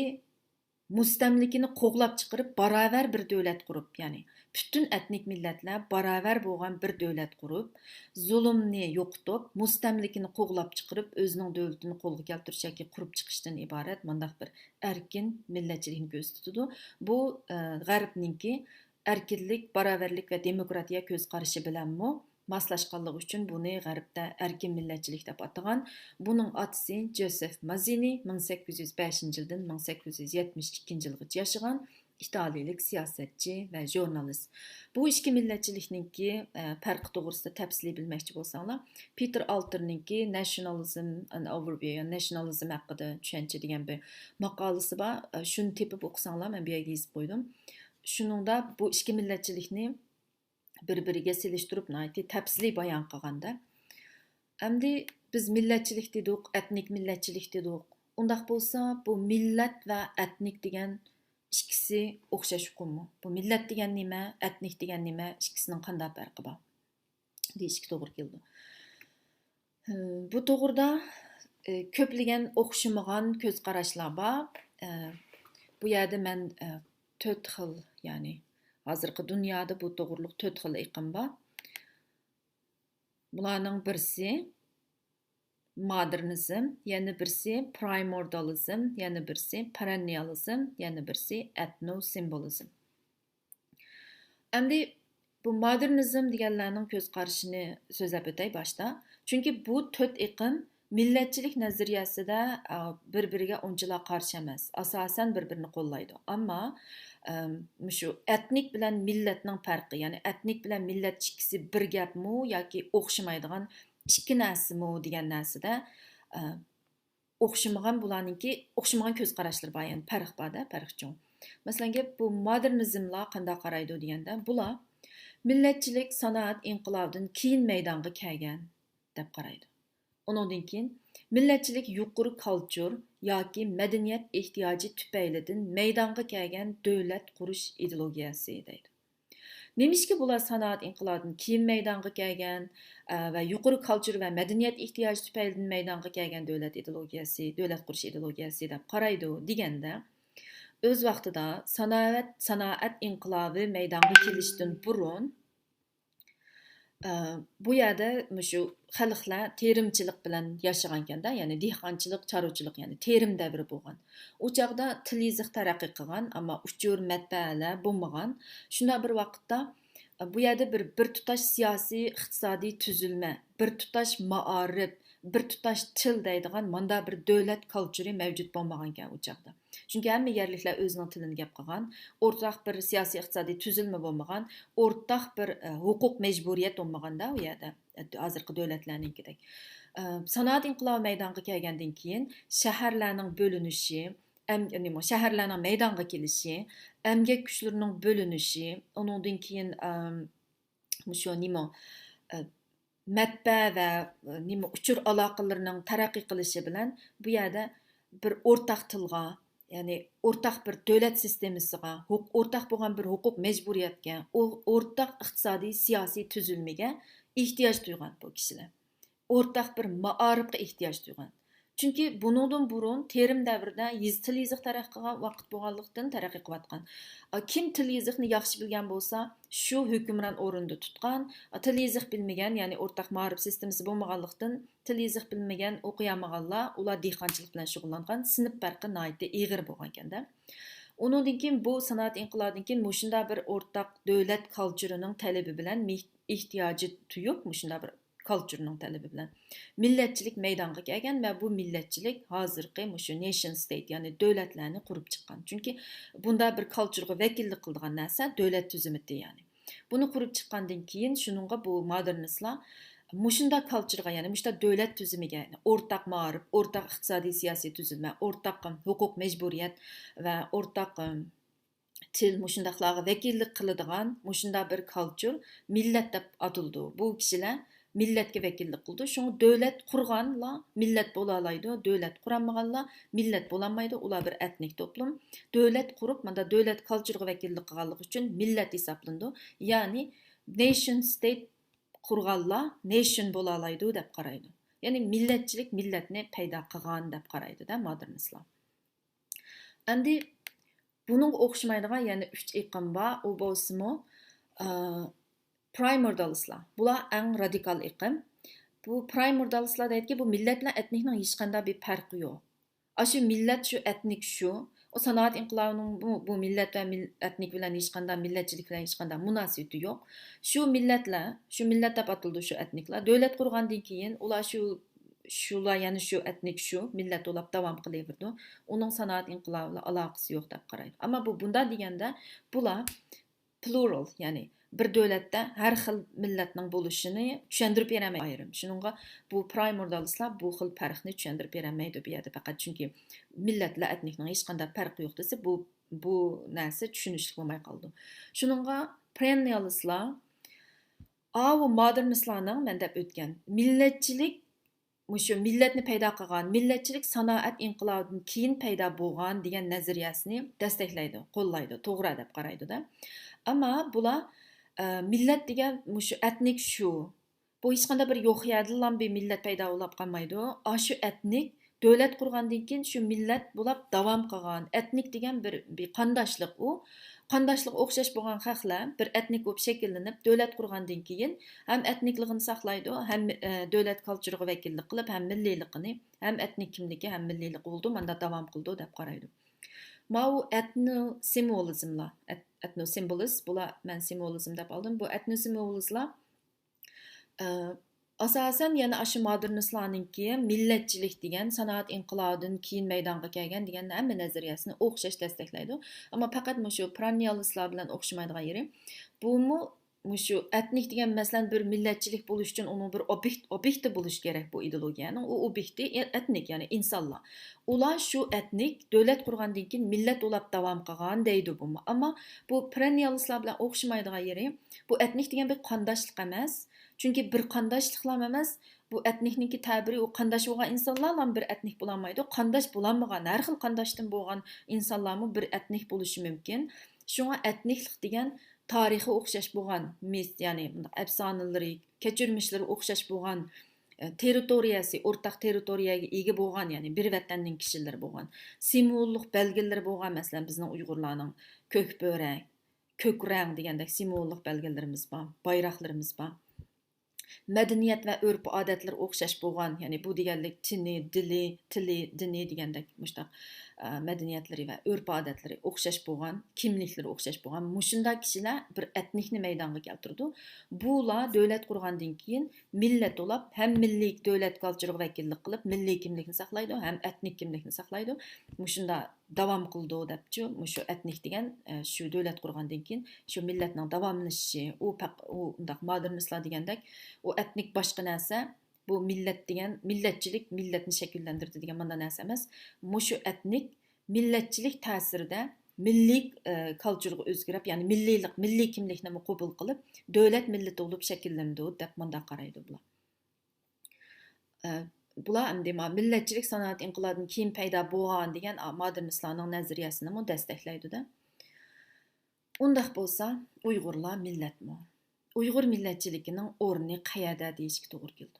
مۇستەملىكىنى قوغلاپ چىقىرىپ، باراۋەر بىر دۆلەت قۇرۇپ، يەنى پۈتۈن ئەتنىك مىللەتلەر باراۋەر بولغان بىر دۆلەت قۇرۇپ، زۇلۇمنى يوقىتىپ، مۇستەملىكىنى قوغلاپ چىقىرىپ، ئۆزىنىڭ دۆلىتىنى قولغا كەلتۈرۈش ياكى قۇرۇپ چىقىشتىن ئىبارەت مۇنداق بىر ئەركىن مىللەتچىلىكنى كۆرسىتىدۇ. بۇ، ئە، غەربنىڭكى ئەركىنلىك، باراۋەرلىك ۋە دېموكراتىيە كۆز قارىشى بىلەنمۇ ماسلاشقانلىقى ئۈچۈن بۇنى غەربتە ئەركىن مىللەتچىلىك دەپ ئاتىغان. بۇنىڭ ئاتىسى جوزېف ماززىنى، مىڭ سەككىز يۈز بەشىنچى يىلدىن مىڭ سەككىز يۈز يەتمىش ئىككىنچى يىلغىچە ياشىغان ئىتالىيىلىك سىياسەتچى ۋە ژۇرنالىست. بۇ ئىككى مىللەتچىلىكنىڭكى، ئە، پەرقى توغرىسىدا تەپسىلىي بىلمەكچى بولساڭلار، پېتېر ئالتېرنىڭكى Nationalism and Overview، يەنى ناتسىيونالىزم ھەققىدە چۈشەنچە دېگەن بىر ماقالىسى بار. ئە، شۇنى تېپىپ ئوقۇساڭلار، مەن بۇ يەرگە يېزىپ قويدۇم. شۇنىڭدا بۇ ئىككى مىللەتچىلىكنى بىر-بىرىگە سېلىشتۇرۇپ ناھايىتى تەپسىلىي بايان قىلغاندا، ئەمدى بىز مىللەتچىلىك دېدۇق، ئەتنىك مىللەتچىلىك دېدۇق. ئۇنداق بولسا، بۇ مىللەت ۋە ئەتنىك دېگەن ئىككىسى ئوخشاش ئۇقۇممۇ؟ بۇ مىللەت دېگەن نېمە، ئەتنىك دېگەن نېمە، ئىككىسىنىڭ قانداق پەرقى بار دېيىشكە توغرا كېلىدۇ. بۇ توغرىدا، ئى، كۆپلىگەن ئوخشىمىغان كۆز قاراشلار بار. ئى، بۇ يەردە مەن، ئى، تۆت خىل، يەنى ھازىرقى دۇنيادا بۇ توغرىلىق تۆت خىل ئېقىم بار. بۇلارنىڭ بىرسى مودېرنىزم، يەنە بىرسى پرايموردالىزم، يەنە بىرسى پېرېننىيالىزم، يەنە بىرسى ئېتنوسىمۋولىزم. ئەمدى بۇ مودېرنىزم دېگەنلەرنىڭ كۆز قارىشىنى سۆزلەپ ئۆتەي باشتا. چۈنكى بۇ تۆت ئېقىم مىللەتچىلىك نەزەرىيەسىدە، ئا، بىر-بىرىگە ئۇنچىلا قارشى ئەمەس. ئاساسەن بىر-بىرىنى قوللايدۇ. ئەمما، ئەم، مۇشۇ ئەتنىك بىلەن مىللەتنىڭ پەرقى، يەنى ئەتنىك بىلەن مىللەت ئىككىسى بىر گەپمۇ ياكى ئوخشىمايدىغان ئىككى نەرسىمۇ دېگەن نەرسىدە، ئە، ئوخشىمىغان، بۇلارنىڭكى ئوخشىمىغان كۆز قاراشلىرى بار، يەنى پەرق بار-دە، پەرق چوڭ. مەسىلەن، گەپ بۇ مودېرنىزملار قانداق قارايدۇ دېگەندە، بۇلار مىللەتچىلىك سانائەت ئىنقىلابىدىن كېيىن مەيدانغا كەلگەن دەپ قارايدۇ. ئۇنىڭدىن كېيىن مىللەتچىلىك يۇقىرى كالچۇر ياكى مەدەنىيەت ئېھتىياجى تۈپەيلىدىن مەيدانغا كەلگەن دۆلەت قۇرۇش ئىدېئولوگىيەسى دەيدۇ. نېمىشقا بۇلار سانائەت ئىنقىلابىدىن كېيىن مەيدانغا كەلگەن، ئە، ۋە يۇقىرى كالچۇر ۋە مەدەنىيەت ئېھتىياجى تۈپەيلىدىن مەيدانغا كەلگەن دۆلەت ئىدېئولوگىيەسى، دۆلەت قۇرۇش ئىدېئولوگىيەسى دەپ قارايدۇ دېگەندە، ئۆز ۋاقتىدا سانائەت، سانائەت ئىنقىلابى مەيدانغا كېلىشتىن بۇرۇن، ئە، بۇ يەردە مۇشۇ خەلقلەر تېرىمچىلىق بىلەن ياشىغانكەندە، يەنى دېھقانچىلىق، چارۋىچىلىق، يەنى تېرىم دەۋرى بولغان. ئۇ چاغدا تىل يېزىق تەرەققىي قىلغان، ئەمما ئۇچۇر، مەتبەئەلەر بولمىغان. شۇنداق بىر ۋاقىتتا، ئە، بۇ يەردە بىر، بىر تۇتاش سىياسىي، ئىقتىسادىي تۈزۈلمە، بىر تۇتاش مائارىپ، بىر تۇتاش تىل دەيدىغان مانداق بىر دۆلەت كالچۇرى مەۋجۇت بولمىغانىكەن ئۇ چاغدا. چۈنكى ھەممە يەرلىكلەر ئۆزىنىڭ تىلىنى گەپ قىلغان، ئورتاق بىر سىياسىي ئىقتىسادىي تۈزۈلمە بولمىغان، ئورتاق بىر، ئە، ھوقۇق مەجبۇرىيەت بولمىغاندا ئۇ يەردە، ئە، ھازىرقى دۆلەتلەرنىڭكىدەك. ئە، سانائەت ئىنقىلابى مەيدانغا كەلگەندىن كېيىن شەھەرلەرنىڭ بۆلۈنۈشى، ئەم-، نېمە، شەھەرلەرنىڭ مەيدانغا كېلىشى، ئەمگەك كۈچلىرىنىڭ بۆلۈنۈشى، ئۇنىڭدىن كېيىن، ئەم، مۇشۇ نېمە، ئە، مەتبەئە ۋە، ئە، نېمە، ئۇچۇر ئالاقىلىرىنىڭ تەرەققىي قىلىشى بىلەن بۇ يەردە بىر ئورتاق تىلغا، يەنى ئورتاق بىر دۆلەت سىستېمىسىغا، ھوق-، ئورتاق بولغان بىر ھوقۇق مەجبۇرىيەتكە، ئو-، ئورتاق ئىقتىسادىي، سىياسىي تۈزۈلمىگە ئېھتىياج تۇيغان بۇ كىشىلەر. ئورتاق بىر مائارىپقا ئېھتىياج تۇيغان. چۈنكى بۇنىڭدىن بۇرۇن تېرىم دەۋرىدە يېزا، تىل يېزىق تەرەققىي قىلغان ۋاقىت بولغانلىقتىن تەرەققىي قىلىۋاتقان. ئا، كىم تىل يېزىقنى ياخشى بىلگەن بولسا، شۇ ھۆكۈمران ئورۇندا تۇتقان. ئا، تىل يېزىق بىلمىگەن، يەنى ئورتاق مائارىپ سىستېمىسى بولمىغانلىقتىن، تىل يېزىق بىلمىگەن، ئوقۇيالمىغانلار، ئۇلار دېھقانچىلىق بىلەن شۇغۇللانغان، سىنىپ پەرقى ناھايىتى ئېغىر بولغانىكەندە. ئۇنىڭدىن كېيىن، بۇ سانائەت ئىنقىلابىدىن كېيىن مۇشۇنداق بىر ئورتاق دۆلەت كالچۇرىنىڭ تەلىپى بىلەن مېھ-، ئېھتىياجى تۇيۇپ، مۇشۇنداق بىر كالچۇرنىڭ تەلىپى بىلەن مىللەتچىلىك مەيدانغا كەلگەن ۋە بۇ مىللەتچىلىك ھازىرقى مۇشۇ نېشن ستېيت، يەنى دۆلەتلەرنى قۇرۇپ چىققان. چۈنكى بۇنداق بىر كالچۇرغا ۋەكىللىك قىلىدىغان نەرسە دۆلەت تۈزۈمىتى، يەنى. بۇنى قۇرۇپ چىققاندىن كېيىن شۇنىڭغا بۇ مودېرنىستلار مۇشۇنداق كالچۇرغا، يەنى مۇشۇنداق دۆلەت تۈزۈمىگە، يەنى ئورتاق مائارىپ، ئورتاق ئىقتىسادىي سىياسىي تۈزۈلمە، ئورتاق ھوقۇق مەجبۇرىيەت ۋە ئورتاق تىل مۇشۇنداقلارغا ۋەكىللىك قىلىدىغان مۇشۇنداق بىر كالچۇر مىللەت دەپ ئاتىلىدۇ. بۇ كىشىلەر مىللەتكە ۋەكىللىك قىلىدۇ. شۇڭا دۆلەت قۇرغانلا مىللەت بولالايدۇ، دۆلەت قۇرالمىغانلا مىللەت بولالمايدۇ. ئۇلار بىر ئېتنىك توپلۇم. دۆلەت قۇرۇپ، ماندا دۆلەت كالچۇرغا ۋەكىللىك قىلغانلىقى ئۈچۈن مىللەت ھېسابلىنىدۇ. يەنى نېشن ستېيت قۇرغانلا نېشن بولالايدۇ دەپ قارايدۇ. يەنى مىللەتچىلىك مىللەتنى پەيدا قىلغان دەپ قارايدۇ-دە مودېرنىستلار. ئەمدى بۇنىڭغا ئوخشىمايدىغان يەنە ئۈچ ئېقىم بار. ئۇ بولسىمۇ، ئە، پرايموردالىستلار. بۇلار ئەڭ رادىكال ئېقىم. بۇ پرايموردالىستلار دەيدىكى، بۇ مىللەت بىلەن ئېتنىكنىڭ ھېچقانداق بىر پەرقى يوق. ئاشۇ مىللەت، شۇ ئېتنىك شۇ. ئۇ سانائەت ئىنقىلابىنىڭ بۇ، بۇ مىللەت ۋە مىل-، ئېتنىك بىلەن ھېچقانداق، مىللەتچىلىك بىلەن ھېچقانداق مۇناسىۋىتى يوق. شۇ مىللەتلەر، شۇ مىللەت دەپ ئاتىلىدۇ شۇ ئېتنىكلار. دۆلەت قۇرغاندىن كېيىن ئۇلار شۇ، شۇلار يەنە شۇ ئېتنىك شۇ مىللەت بولاپ داۋام قىلىۋېرىدۇ. ئۇنىڭ سانائەت ئىنقىلابى بىلەن ئالاقىسى يوق دەپ قارايدۇ. ئەمما بۇ بۇنداق دېگەندە، بۇلار پلۇرال، يەنى بىر دۆلەتتە ھەر خىل مىللەتنىڭ بولۇشىنى چۈشەندۈرۈپ بېرەلمەيدۇ ئايرىم. شۇنىڭغا بۇ پرايموردالىستلار بۇ خىل پەرقنى چۈشەندۈرۈپ بېرەلمەيدۇ بۇ يەردە پەقەت، چۈنكى مىللەت بىلەن ئېتنىكنىڭ ھېچقانداق پەرقى يوق دېسە، بۇ، بۇ نەرسە چۈشىنىشلىك بولماي قالىدۇ. شۇنىڭغا پېرېننىيالىستلار، ئاۋۇ مودېرنىستلارنىڭ مەن دەپ ئۆتكەن مىللەتچىلىك، مۇشۇ مىللەتنى پەيدا قىلغان، مىللەتچىلىك سانائەت ئىنقىلابىدىن كېيىن پەيدا بولغان دېگەن نەزەرىيەسىنى دەستەكلەيدۇ، قوللايدۇ، توغرا دەپ قارايدۇ-دە. ئەمما بۇلار، ئە، مىللەت دېگەن مۇشۇ ئېتنىك شۇ. بۇ ھېچقانداق بىر يوق يەردىنلا بىر مىللەت پەيدا بولۇپ قالمايدۇ. ئاشۇ ئېتنىك دۆلەت قۇرغاندىن كېيىن شۇ مىللەت بولاپ داۋام قىلغان. ئېتنىك دېگەن بىر، بىر قانداشلىق ئۇ. قانداشلىقى ئوخشاش بولغان خەقلەر بىر ئېتنىك بولۇپ شەكىللىنىپ، دۆلەت قۇرغاندىن كېيىن ھەم ئېتنىكلىقىنى ساقلايدۇ، ھەم، ئە، دۆلەت كالچۇرىغا ۋەكىللىك قىلىپ، ھەم مىللىيلىقىنى، ھەم ئېتنىك كىملىكى، ھەم مىللىيلىقى بولىدۇ، ماندا داۋام قىلىدۇ دەپ قارايدۇ. ماۋۇ ئېتنو سىمۋولىزملار، ئېت-، ئېتنو سىمۋولىست، بۇلار مەن سىمۋولىزم دەپ ئالدىم. بۇ ئېتنو سىمۋولىستلار ئە، ئاساسەن يەنە ئاشۇ مودېرنىستلارنىڭكى مىللەتچىلىك دېگەن سانائەت ئىنقىلابىدىن كېيىن مەيدانغا كەلگەن دېگەن ھەممە نەزەرىيەسىنى ئوخشاش دەستەكلەيدۇ. ئەمما پەقەت مۇشۇ پېرېننىيالىستلار بىلەن ئوخشىمايدىغان يېرى، بۇمۇ مۇشۇ ئېتنىك دېگەن، مەسىلەن، بىر مىللەتچىلىك بولۇش ئۈچۈن ئۇنىڭ بىر ئوبيېكت، ئوبيېكتى بولۇشى كېرەك بۇ ئىدېئولوگىيەنىڭ. ئۇ ئوبيېكتى ئېتنىك، يەنى ئىنسانلار. ئۇلار شۇ ئېتنىك دۆلەت قۇرغاندىن كېيىن مىللەت بولاپ داۋام قىلغان دەيدۇ بۇمۇ. ئەمما بۇ پېرېننىيالىستلار بىلەن ئوخشىمايدىغان يېرى، بۇ ئېتنىك دېگەن بىر قانداشلىق ئەمەس. چۈنكى بىر قانداشلىقلام ئەمەس. بۇ ئېتنىكنىڭكى تەبىرى، ئۇ قانداش بولغان ئىنسانلارلا بىر ئېتنىك بولالمايدۇ. قانداش بولالمىغان، ھەر خىل قانداشتىن بولغان ئىنسانلارمۇ بىر ئېتنىك بولۇشى مۇمكىن. شۇڭا ئېتنىكلىق دېگەن تارىخى ئوخشاش بولغان مىس، يەنى مۇنداق ئەپسانىلىرى، كەچۈرمىشلىرى ئوخشاش بولغان، ئە، تېررىتورىيەسى، ئورتاق تېررىتورىيەگە ئىگە بولغان، يەنى بىر ۋەتەننىڭ كىشىلىرى بولغان، سىمۋوللۇق بەلگىلىرى بولغان، مەسىلەن، بىزنىڭ ئۇيغۇرلارنىڭ كۆك بۆرە، كۆك رەڭ دېگەندەك سىمۋوللۇق بەلگىلىرىمىز بار، بايراقلىرىمىز بار. مەدەنىيەت ۋە ئۆرپ-ئادەتلىرى ئوخشاش بولغان، يەنى بۇ دېگەنلىك تېنى، دىلى، تىلى، دىنى دېگەندەك مۇشۇنداق، ئە، مەدەنىيەتلىرى ۋە ئۆرپ-ئادەتلىرى ئوخشاش بولغان، كىملىكلىرى ئوخشاش بولغان مۇشۇنداق كىشىلەر بىر ئېتنىكنى مەيدانغا كەلتۈرىدۇ. بۇلار دۆلەت قۇرغاندىن كېيىن مىللەت بولاپ، ھەم مىللىي دۆلەت كالچۇرىغا ۋەكىللىك قىلىپ، مىللىي كىملىكنى ساقلايدۇ، ھەم ئېتنىك كىملىكنى ساقلايدۇ. مۇشۇنداق داۋام قىلىدۇ دەپچۇ، مۇشۇ ئېتنىك دېگەن، ئە، شۇ دۆلەت قۇرغاندىن كېيىن شۇ مىللەتنىڭ داۋاملىشىشى، ئۇ پەق-، ئۇ ئۇنداق مودېرنىستلار دېگەندەك، ئۇ ئېتنىك باشقا نەرسە، بۇ مىللەت دېگەن، مىللەتچىلىك مىللەتنى شەكىللەندۈرىدۇ دېگەن مانداق نەرسە ئەمەس. مۇشۇ ئېتنىك مىللەتچىلىك تەسىرىدە مىللىي، ئە، كالچۇرغا ئۆزگىرىپ، يەنى مىللىيلىق، مىللىي كىملىكنىمۇ قوبۇل قىلىپ، دۆلەت مىللىتى بولۇپ شەكىللىنىدۇ دەپ مانداق قارايدۇ بۇلار. ئە، بۇلار ئەمدى ما-، مىللەتچىلىك سانائەت ئىنقىلابىدىن كېيىن پەيدا بولغان دېگەن، ئا، مودېرنىستلارنىڭ نەزەرىيەسىنىمۇ دەستەكلەيدۇ-دە. ئۇنداق بولسا، ئۇيغۇرلار مىللەتمۇ؟ ئۇيغۇر مىللەتچىلىكىنىڭ ئورنى قەيەردە دېيىشكە توغرا كېلىدۇ.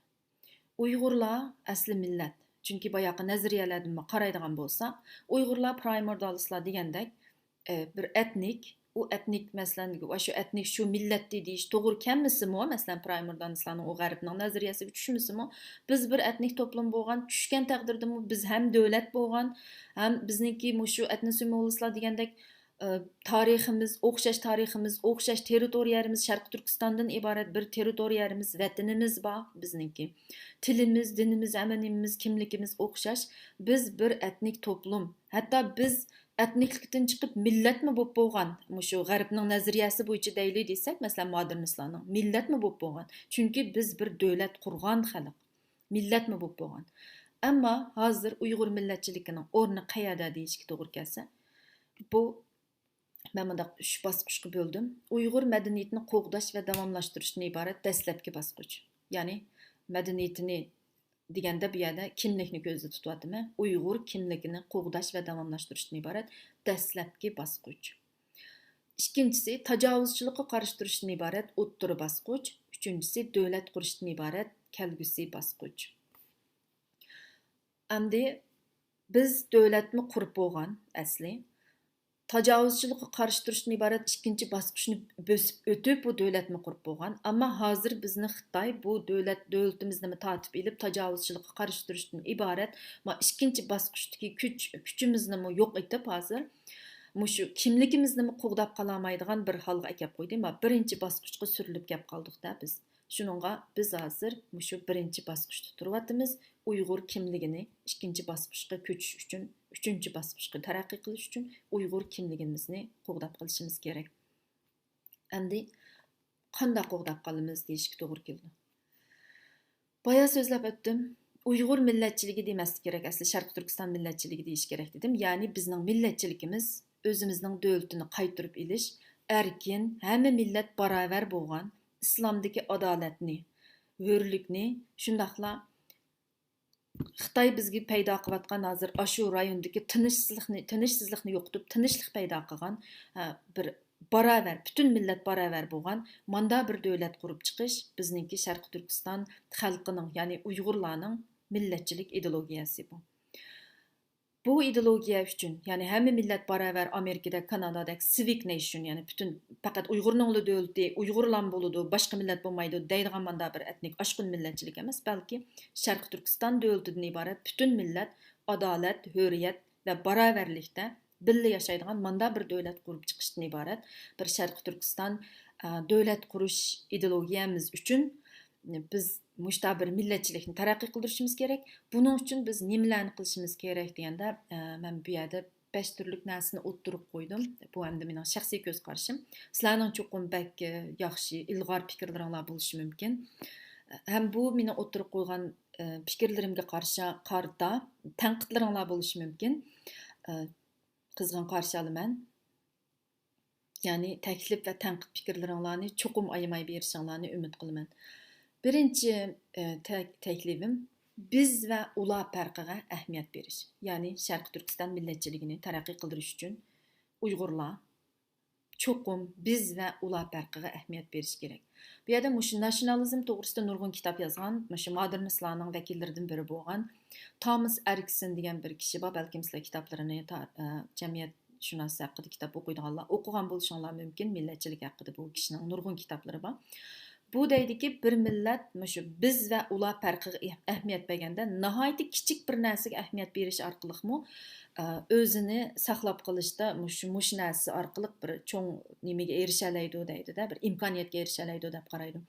ئۇيغۇرلار ئەسلى مىللەت، چۈنكى باياقى نەزەرىيەلەردىنمۇ قارايدىغان بولساق، ئۇيغۇرلار پرايموردالىستلار دېگەندەك، ئە، بىر ئەتنىك، ئۇ ئەتنىك، مەسىلەن، ئاشۇ ئەتنىك شۇ مىللەتتى دېيىش توغرا كەلمىسىمۇ، مەسىلەن، پرايموردالىستلارنىڭ ئۇ غەربنىڭ نەزەرىيەسىگە چۈشمىسىمۇ، بىز بىر ئەتنىك توپلۇم بولغان، چۈشكەن تەقدىردىمۇ بىز ھەم دۆلەت بولغان، ھەم بىزنىڭكى مۇشۇ ئېتنوسېمىۋالىستلار دېگەندەك، ئە، تارىخىمىز ئوخشاش، تارىخىمىز ئوخشاش، تېررىتورىيەمىز شەرقىي تۈركىستاندىن ئىبارەت بىر تېررىتورىيەمىز، ۋەتىنىمىز بار بىزنىڭكى. تىلىمىز، دىنىمىز، ھەممە نېمىمىز، كىملىكىمىز ئوخشاش. بىز بىر ئەتنىك توپلۇم. ھەتتا بىز ئەتنىكلىكتىن چىقىپ مىللەتمۇ بولۇپ بولغان، مۇشۇ غەربنىڭ نەزەرىيەسى بويىچە دەيلى دېسەك، مەسىلەن، مودېرنىستلارنىڭ مىللەتمۇ بولۇپ بولغان. چۈنكى بىز بىر دۆلەت قۇرغان خەلق. مىللەتمۇ بولۇپ بولغان. ئەمما ھازىر ئۇيغۇر مىللەتچىلىكىنىڭ ئورنى قەيەردە دېيىشكە توغرا كەلسە، بۇ مەن مۇنداق ئۈچ باسقۇچقا بۆلدۈم. ئۇيغۇر مەدەنىيىتىنى قوغداش ۋە داۋاملاشتۇرۇشتىن ئىبارەت دەسلەپكى باسقۇچ. يەنى مەدەنىيىتىنى دېگەندە بۇ يەردە كىملىكنى كۆزدە تۇتۇۋاتىمەن. ئۇيغۇر كىملىكىنى قوغداش ۋە داۋاملاشتۇرۇشتىن ئىبارەت دەسلەپكى باسقۇچ. ئىككىنچىسى، تاجاۋۇزچىلىققا قارشى تۇرۇشتىن ئىبارەت ئوتتۇرا باسقۇچ. ئۈچىنچىسى، دۆلەت قۇرۇشتىن ئىبارەت كەلگۈسى باسقۇچ. ئەمدى بىز دۆلەتمۇ قۇرۇپ بولغان ئەسلى. تاجاۋۇزچىلىققا قارشى تۇرۇشتىن ئىبارەت ئىككىنچى باسقۇچنى بۆسۈپ ئۆتۈپ، بۇ دۆلەتمۇ قۇرۇپ بولغان. ئەمما ھازىر بىزنى خىتاي بۇ دۆلەت، دۆلىتىمىزنىمۇ تارتىپ ئېلىپ، تاجاۋۇزچىلىققا قارشى تۇرۇشتىن ئىبارەت ما ئىككىنچى باسقۇچتىكى كۈچ، كۈچىمىزنىمۇ يوق ئېتىپ، ھازىر مۇشۇ كىملىكىمىزنىمۇ قوغداپ قالالمايدىغان بىر ھالغا ئەكەپ قويدى. ما بىرىنچى باسقۇچقا سۈرۈلۈپ كەپ قالدۇق-دە بىز. شۇنىڭغا بىز ھازىر مۇشۇ بىرىنچى باسقۇچتا تۇرۇۋاتىمىز. ئۇيغۇر كىملىكىنى ئىككىنچى باسقۇچقا كۆچۈش ئۈچۈن، ئۈچىنچى باسقۇچقا تەرەققىي قىلىش ئۈچۈن ئۇيغۇر كىملىكىمىزنى قوغداپ قېلىشىمىز كېرەك. ئەمدى قانداق قوغداپ قالىمىز دېيىشكە توغرا كېلىدۇ. بايا سۆزلەپ ئۆتتۈم. ئۇيغۇر مىللەتچىلىكى دېمەسلىك كېرەك، ئەسلى شەرقىي تۈركىستان مىللەتچىلىكى دېيىش كېرەك دېدىم. يەنى بىزنىڭ مىللەتچىلىكىمىز ئۆزىمىزنىڭ دۆلىتىنى قايتۇرۇپ ئېلىش، ئەركىن، ھەممە مىللەت باراۋەر بولغان، ئىسلامدىكى ئادالەتنى، ھۆرلۈكنى، شۇنداقلا خىتاي بىزگە پەيدا قىلىۋاتقان ھازىر ئاشۇ رايوندىكى تىنچسىزلىقنى، تىنچسىزلىقنى يوقىتىپ، تىنچلىق پەيدا قىلغان، ھە، بىر باراۋەر، پۈتۈن مىللەت باراۋەر بولغان ماندا بىر دۆلەت قۇرۇپ چىقىش بىزنىڭكى شەرقىي تۈركىستان خەلقىنىڭ، يەنى ئۇيغۇرلارنىڭ مىللەتچىلىك ئىدېئولوگىيەسى بۇ. بۇ ئىدېئولوگىيە ئۈچۈن، يەنى ھەممە مىللەت باراۋەر، ئامېرىكىدەك، كانادادەك سىۋىك نېيشن، يەنى پۈتۈن پەقەت ئۇيغۇرنىڭلا دۆلىتى، ئۇيغۇرلام بولىدۇ، باشقا مىللەت بولمايدۇ دەيدىغان ماندا بىر ئەتنىك ئاشقۇن مىللەتچىلىك ئەمەس، بەلكى شەرقىي تۈركىستان دۆلىتىدىن ئىبارەت پۈتۈن مىللەت ئادالەت، ھۆرىيەت ۋە باراۋەرلىكتە بىللە ياشايدىغان ماندا بىر دۆلەت قۇرۇپ چىقىشتىن ئىبارەت بىر شەرقىي تۈركىستان، ئە، دۆلەت قۇرۇش ئىدېئولوگىيەمىز ئۈچۈن بىز مۇشتا بىر مىللەتچىلىكنى تەرەققىي قىلدۇرۇشىمىز كېرەك. بۇنىڭ ئۈچۈن بىز نېمىلەرنى قىلىشىمىز كېرەك دېگەندە، ئە، مەن بۇ يەردە بەش تۈرلۈك نەرسىنى ئوتتۇرىغا قويدۇم. بۇ ئەمدى مېنىڭ شەخسىي كۆز قارىشىم. سىلەرنىڭ چوقۇم بەك، ئە، ياخشى، ئىلغار پىكىرلىرىڭلار بولۇشى مۇمكىن. ھەم بۇ مېنىڭ ئوتتۇرىغا قويغان، ئە، پىكىرلىرىمگە قارشا-، قارىتا تەنقىدلىرىڭلار بولۇشى مۇمكىن. ئە، قىزغىن قارشى ئالىمەن. يەنى تەكلىپ ۋە تەنقىد پىكىرلىرىڭلارنى چوقۇم ئايىماي بېرىشىڭلارنى ئۈمىد قىلىمەن. بىرىنچى، ئە، تەك-، تەكلىپىم، بىز ۋە ئۇلار پەرقىگە ئەھمىيەت بېرىش. يەنى شەرقىي تۈركىستان مىللەتچىلىكىنى تەرەققىي قىلدۇرۇش ئۈچۈن ئۇيغۇرلار چوقۇم بىز ۋە ئۇلار پەرقىگە ئەھمىيەت بېرىش كېرەك. بۇ يەردە مۇشۇ ناتسىيونالىزم توغرىسىدا نۇرغۇن كىتاب يازغان، مۇشۇ مودېرنىستلارنىڭ ۋەكىللىرىدىن بىرى بولغان تامىس ئەركسىن دېگەن بىر كىشى بار. بەلكىم سىلەر كىتابلىرىنى تا-، ئە، جەمئىيەت شۇناسى ھەققىدە كىتاب ئوقۇيدىغانلار ئوقۇغان بولۇشۇڭلار مۇمكىن. مىللەتچىلىك ھەققىدە بۇ كىشىنىڭ نۇرغۇن كىتابلىرى بار. بۇ دەيدىكى، بىر مىللەت مۇشۇ بىز ۋە ئۇلار پەرقىگە ئەھ-، ئەھمىيەت بەرگەندە، ناھايىتى كىچىك بىر نەرسىگە ئەھمىيەت بېرىش ئارقىلىقمۇ، ئە، ئۆزىنى ساقلاپ قېلىشتا مۇشۇ، مۇشۇ نەرسە ئارقىلىق بىر چوڭ نېمىگە ئېرىشەلەيدۇ دەيدۇ-دە، بىر ئىمكانىيەتكە ئېرىشەلەيدۇ دەپ قارايدۇ.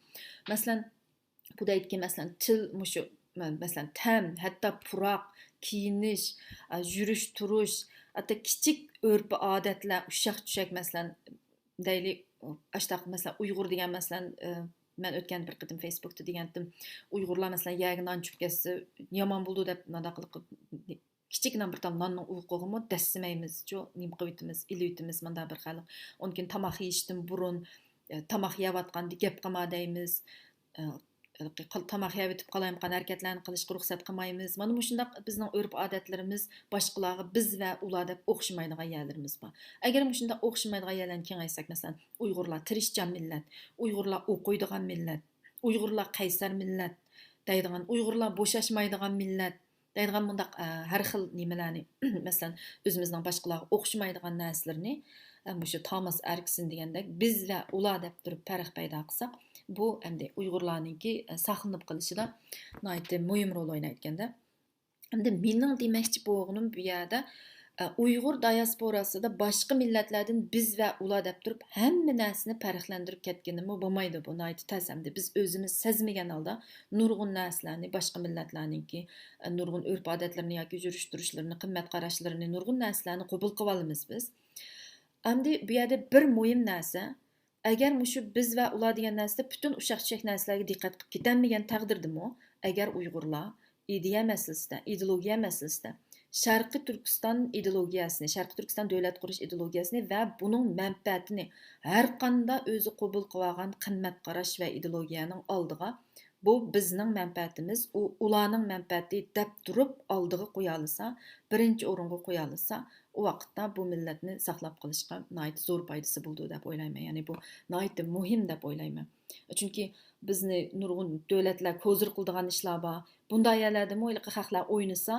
مەسىلەن، بۇ دەيدىكى، مەسىلەن، تىل، مۇشۇ، مە-، مەسىلەن، تەم، ھەتتا پۇراق، كىيىنىش، ئە، يۈرۈش تۇرۇش، ھەتتا كىچىك ئۆرپ ئادەتلەر، ئۇششاق چۈشەك، مەسىلەن، دەيلى، ئاشتاق، مەسىلەن، ئۇيغۇر دېگەن، مەسىلەن، ئە، مەن ئۆتكەندە بىر قېتىم فېيسبۇكتا دېگەنتىم، ئۇيغۇرلار، مەسىلەن، يەرگە نان چۈشۈپ كەتسە يامان بولىدۇ دەپ، مۇنداق قىلىپ كىچىككىنە بىر تال ناننىڭ ئۇۋىقىغىمۇ دەسسىمەيمىز، چۇ، نېمە قىلىۋېتىمىز، ئېلىۋېتىمىز، مۇنداق بىر خەلق. ئۇنىڭ كېيىن تاماق يېيىشتىن بۇرۇن، ئە، تاماق يەۋاتقاندا گەپ قىلما دەيمىز. ئە، ھېلىقى قىل-، تاماق يەۋېتىپ قالايمىقان ھەرىكەتلەرنى قىلىشقا رۇخسەت قىلمايمىز. مانا مۇشۇنداق بىزنىڭ ئۆرپ-ئادەتلىرىمىز باشقىلارغا بىز ۋە ئۇلار دەپ ئوخشىمايدىغان يەرلىرىمىز بار. ئەگەر مۇشۇنداق ئوخشىمايدىغان يەرلەرنى كېڭەيتسەك، مەسىلەن، ئۇيغۇرلار تىرىشچان مىللەت، ئۇيغۇرلار ئوقۇيدىغان مىللەت، ئۇيغۇرلار قەيسەر مىللەت دەيدىغان، ئۇيغۇرلار بوشاشمايدىغان مىللەت، دەيدىغان مۇنداق، ئە، ھەر خىل نېمىلەرنى، مەسىلەن، ئۆزىمىزنىڭ باشقىلارغا ئوخشىمايدىغان نەرسىلىرىنى، ئە، مۇشۇ تاماس ئەركىسىن دېگەندەك بىز ۋە ئۇلار دەپ تۇرۇپ پەرق پەيدا قىلساق، بۇ ئەمدى ئۇيغۇرلارنىڭكى، ئە، ساقلىنىپ قېلىشىدا ناھايىتى مۇھىم رول ئوينايدىكەن-دە. ئەمدى مېنىڭ دېمەكچى بولغىنىم بۇ يەردە، ئە، ئۇيغۇر دىياسپوراسىدا باشقا مىللەتلەردىن بىز ۋە ئۇلار دەپ تۇرۇپ ھەممە نەرسىنى پەرقلەندۈرۈپ كەتكىنىمۇ بولمايدۇ. بۇ ناھايىتى تەس ئەمدى. بىز ئۆزىمىز سەزمىگەن ھالدا نۇرغۇن نەرسىلەرنى، باشقا مىللەتلەرنىڭكى، ئە، نۇرغۇن ئۆرپ-ئادەتلىرىنى ياكى يۈرۈش-تۇرۇشلىرىنى، قىممەت قاراشلىرىنى، نۇرغۇن نەرسىلەرنى قوبۇل قىلىۋالىمىز بىز. ئەمدى بۇ يەردە بىر مۇھىم نەرسە، ئەگەر مۇشۇ بىز ۋە ئۇلار دېگەن نەرسىدە پۈتۈن ئۇششاق-چۈششەك نەرسىلەرگە دىققەت قىلىپ كېتەلمىگەن تەقدىردىمۇ، ئەگەر ئۇيغۇرلار ئىدىيە مەسىلىسىدە، ئىدېئولوگىيە مەسىلىسىدە شەرقىي تۈركىستان ئىدېئولوگىيەسىنى، شەرقىي تۈركىستان دۆلەت قۇرۇش ئىدېئولوگىيەسىنى ۋە بۇنىڭ مەنپەئەتىنى ھەرقانداق ئۆزى قوبۇل قىلىۋالغان قىممەت قاراش ۋە ئىدېئولوگىيەنىڭ ئالدىغا، بۇ بىزنىڭ مەنپەئەتىمىز، ئۇ ئۇلارنىڭ مەنپەئەتى دەپ تۇرۇپ ئالدىغا قويالىسا، بىرىنچى ئورۇنغا قويالىسا، ئۇ ۋاقىتتا بۇ مىللەتنى ساقلاپ قېلىشقا ناھايىتى زور پايدىسى بولىدۇ دەپ ئويلايمەن. يەنى بۇ ناھايىتى مۇھىم دەپ ئويلايمەن. چۈنكى بىزنى نۇرغۇن دۆلەتلەر كوزىر قىلىدىغان ئىشلار بار. بۇنداق يەرلەردىمۇ ھېلىقى خەقلەر ئوينىسا،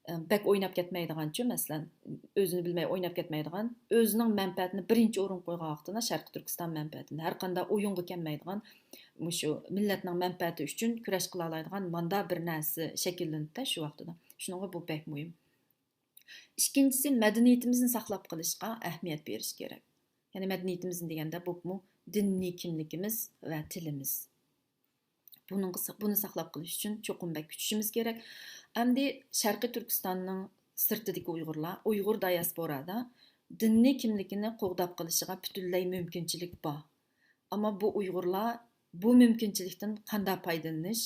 ئە، بەك ئويناپ كەتمەيدىغانچۇ، مەسىلەن، ئۆزىنى بىلمەي ئويناپ كەتمەيدىغان، ئۆزىنىڭ مەنپەئەتىنى بىرىنچى ئورۇنغا قويغان ۋاقتىدا شەرقىي تۈركىستان مەنپەئەتىنى، ھەرقانداق ئويۇنغا كەلمەيدىغان، مۇشۇ مىللەتنىڭ مەنپەئەتى ئۈچۈن كۈرەش قىلالايدىغان ماندا بىر نەرسە شەكىللىنىدىدە شۇ ۋاقتىدا. شۇنىڭغا بۇ بەك مۇھىم. ئىككىنچىسى، مەدەنىيىتىمىزنى ساقلاپ قېلىشقا ئەھمىيەت بېرىش كېرەك. يەنى مەدەنىيىتىمىزنى دېگەندە، بولۇپمۇ دىنىي كىملىكىمىز ۋە تىلىمىز. بۇنىڭغا، بۇنى ساقلاپ قېلىش ئۈچۈن چوقۇم بەك كۈچىشىمىز كېرەك. ئەمدى شەرقىي تۈركىستاننىڭ سىرتىدىكى ئۇيغۇرلار، ئۇيغۇر دىياسپورادا دىنىي كىملىكىنى قوغداپ قېلىشىغا پۈتۈنلەي مۇمكىنچىلىك بار. ئەمما بۇ ئۇيغۇرلار بۇ مۇمكىنچىلىكتىن قانداق پايدىلىنىش،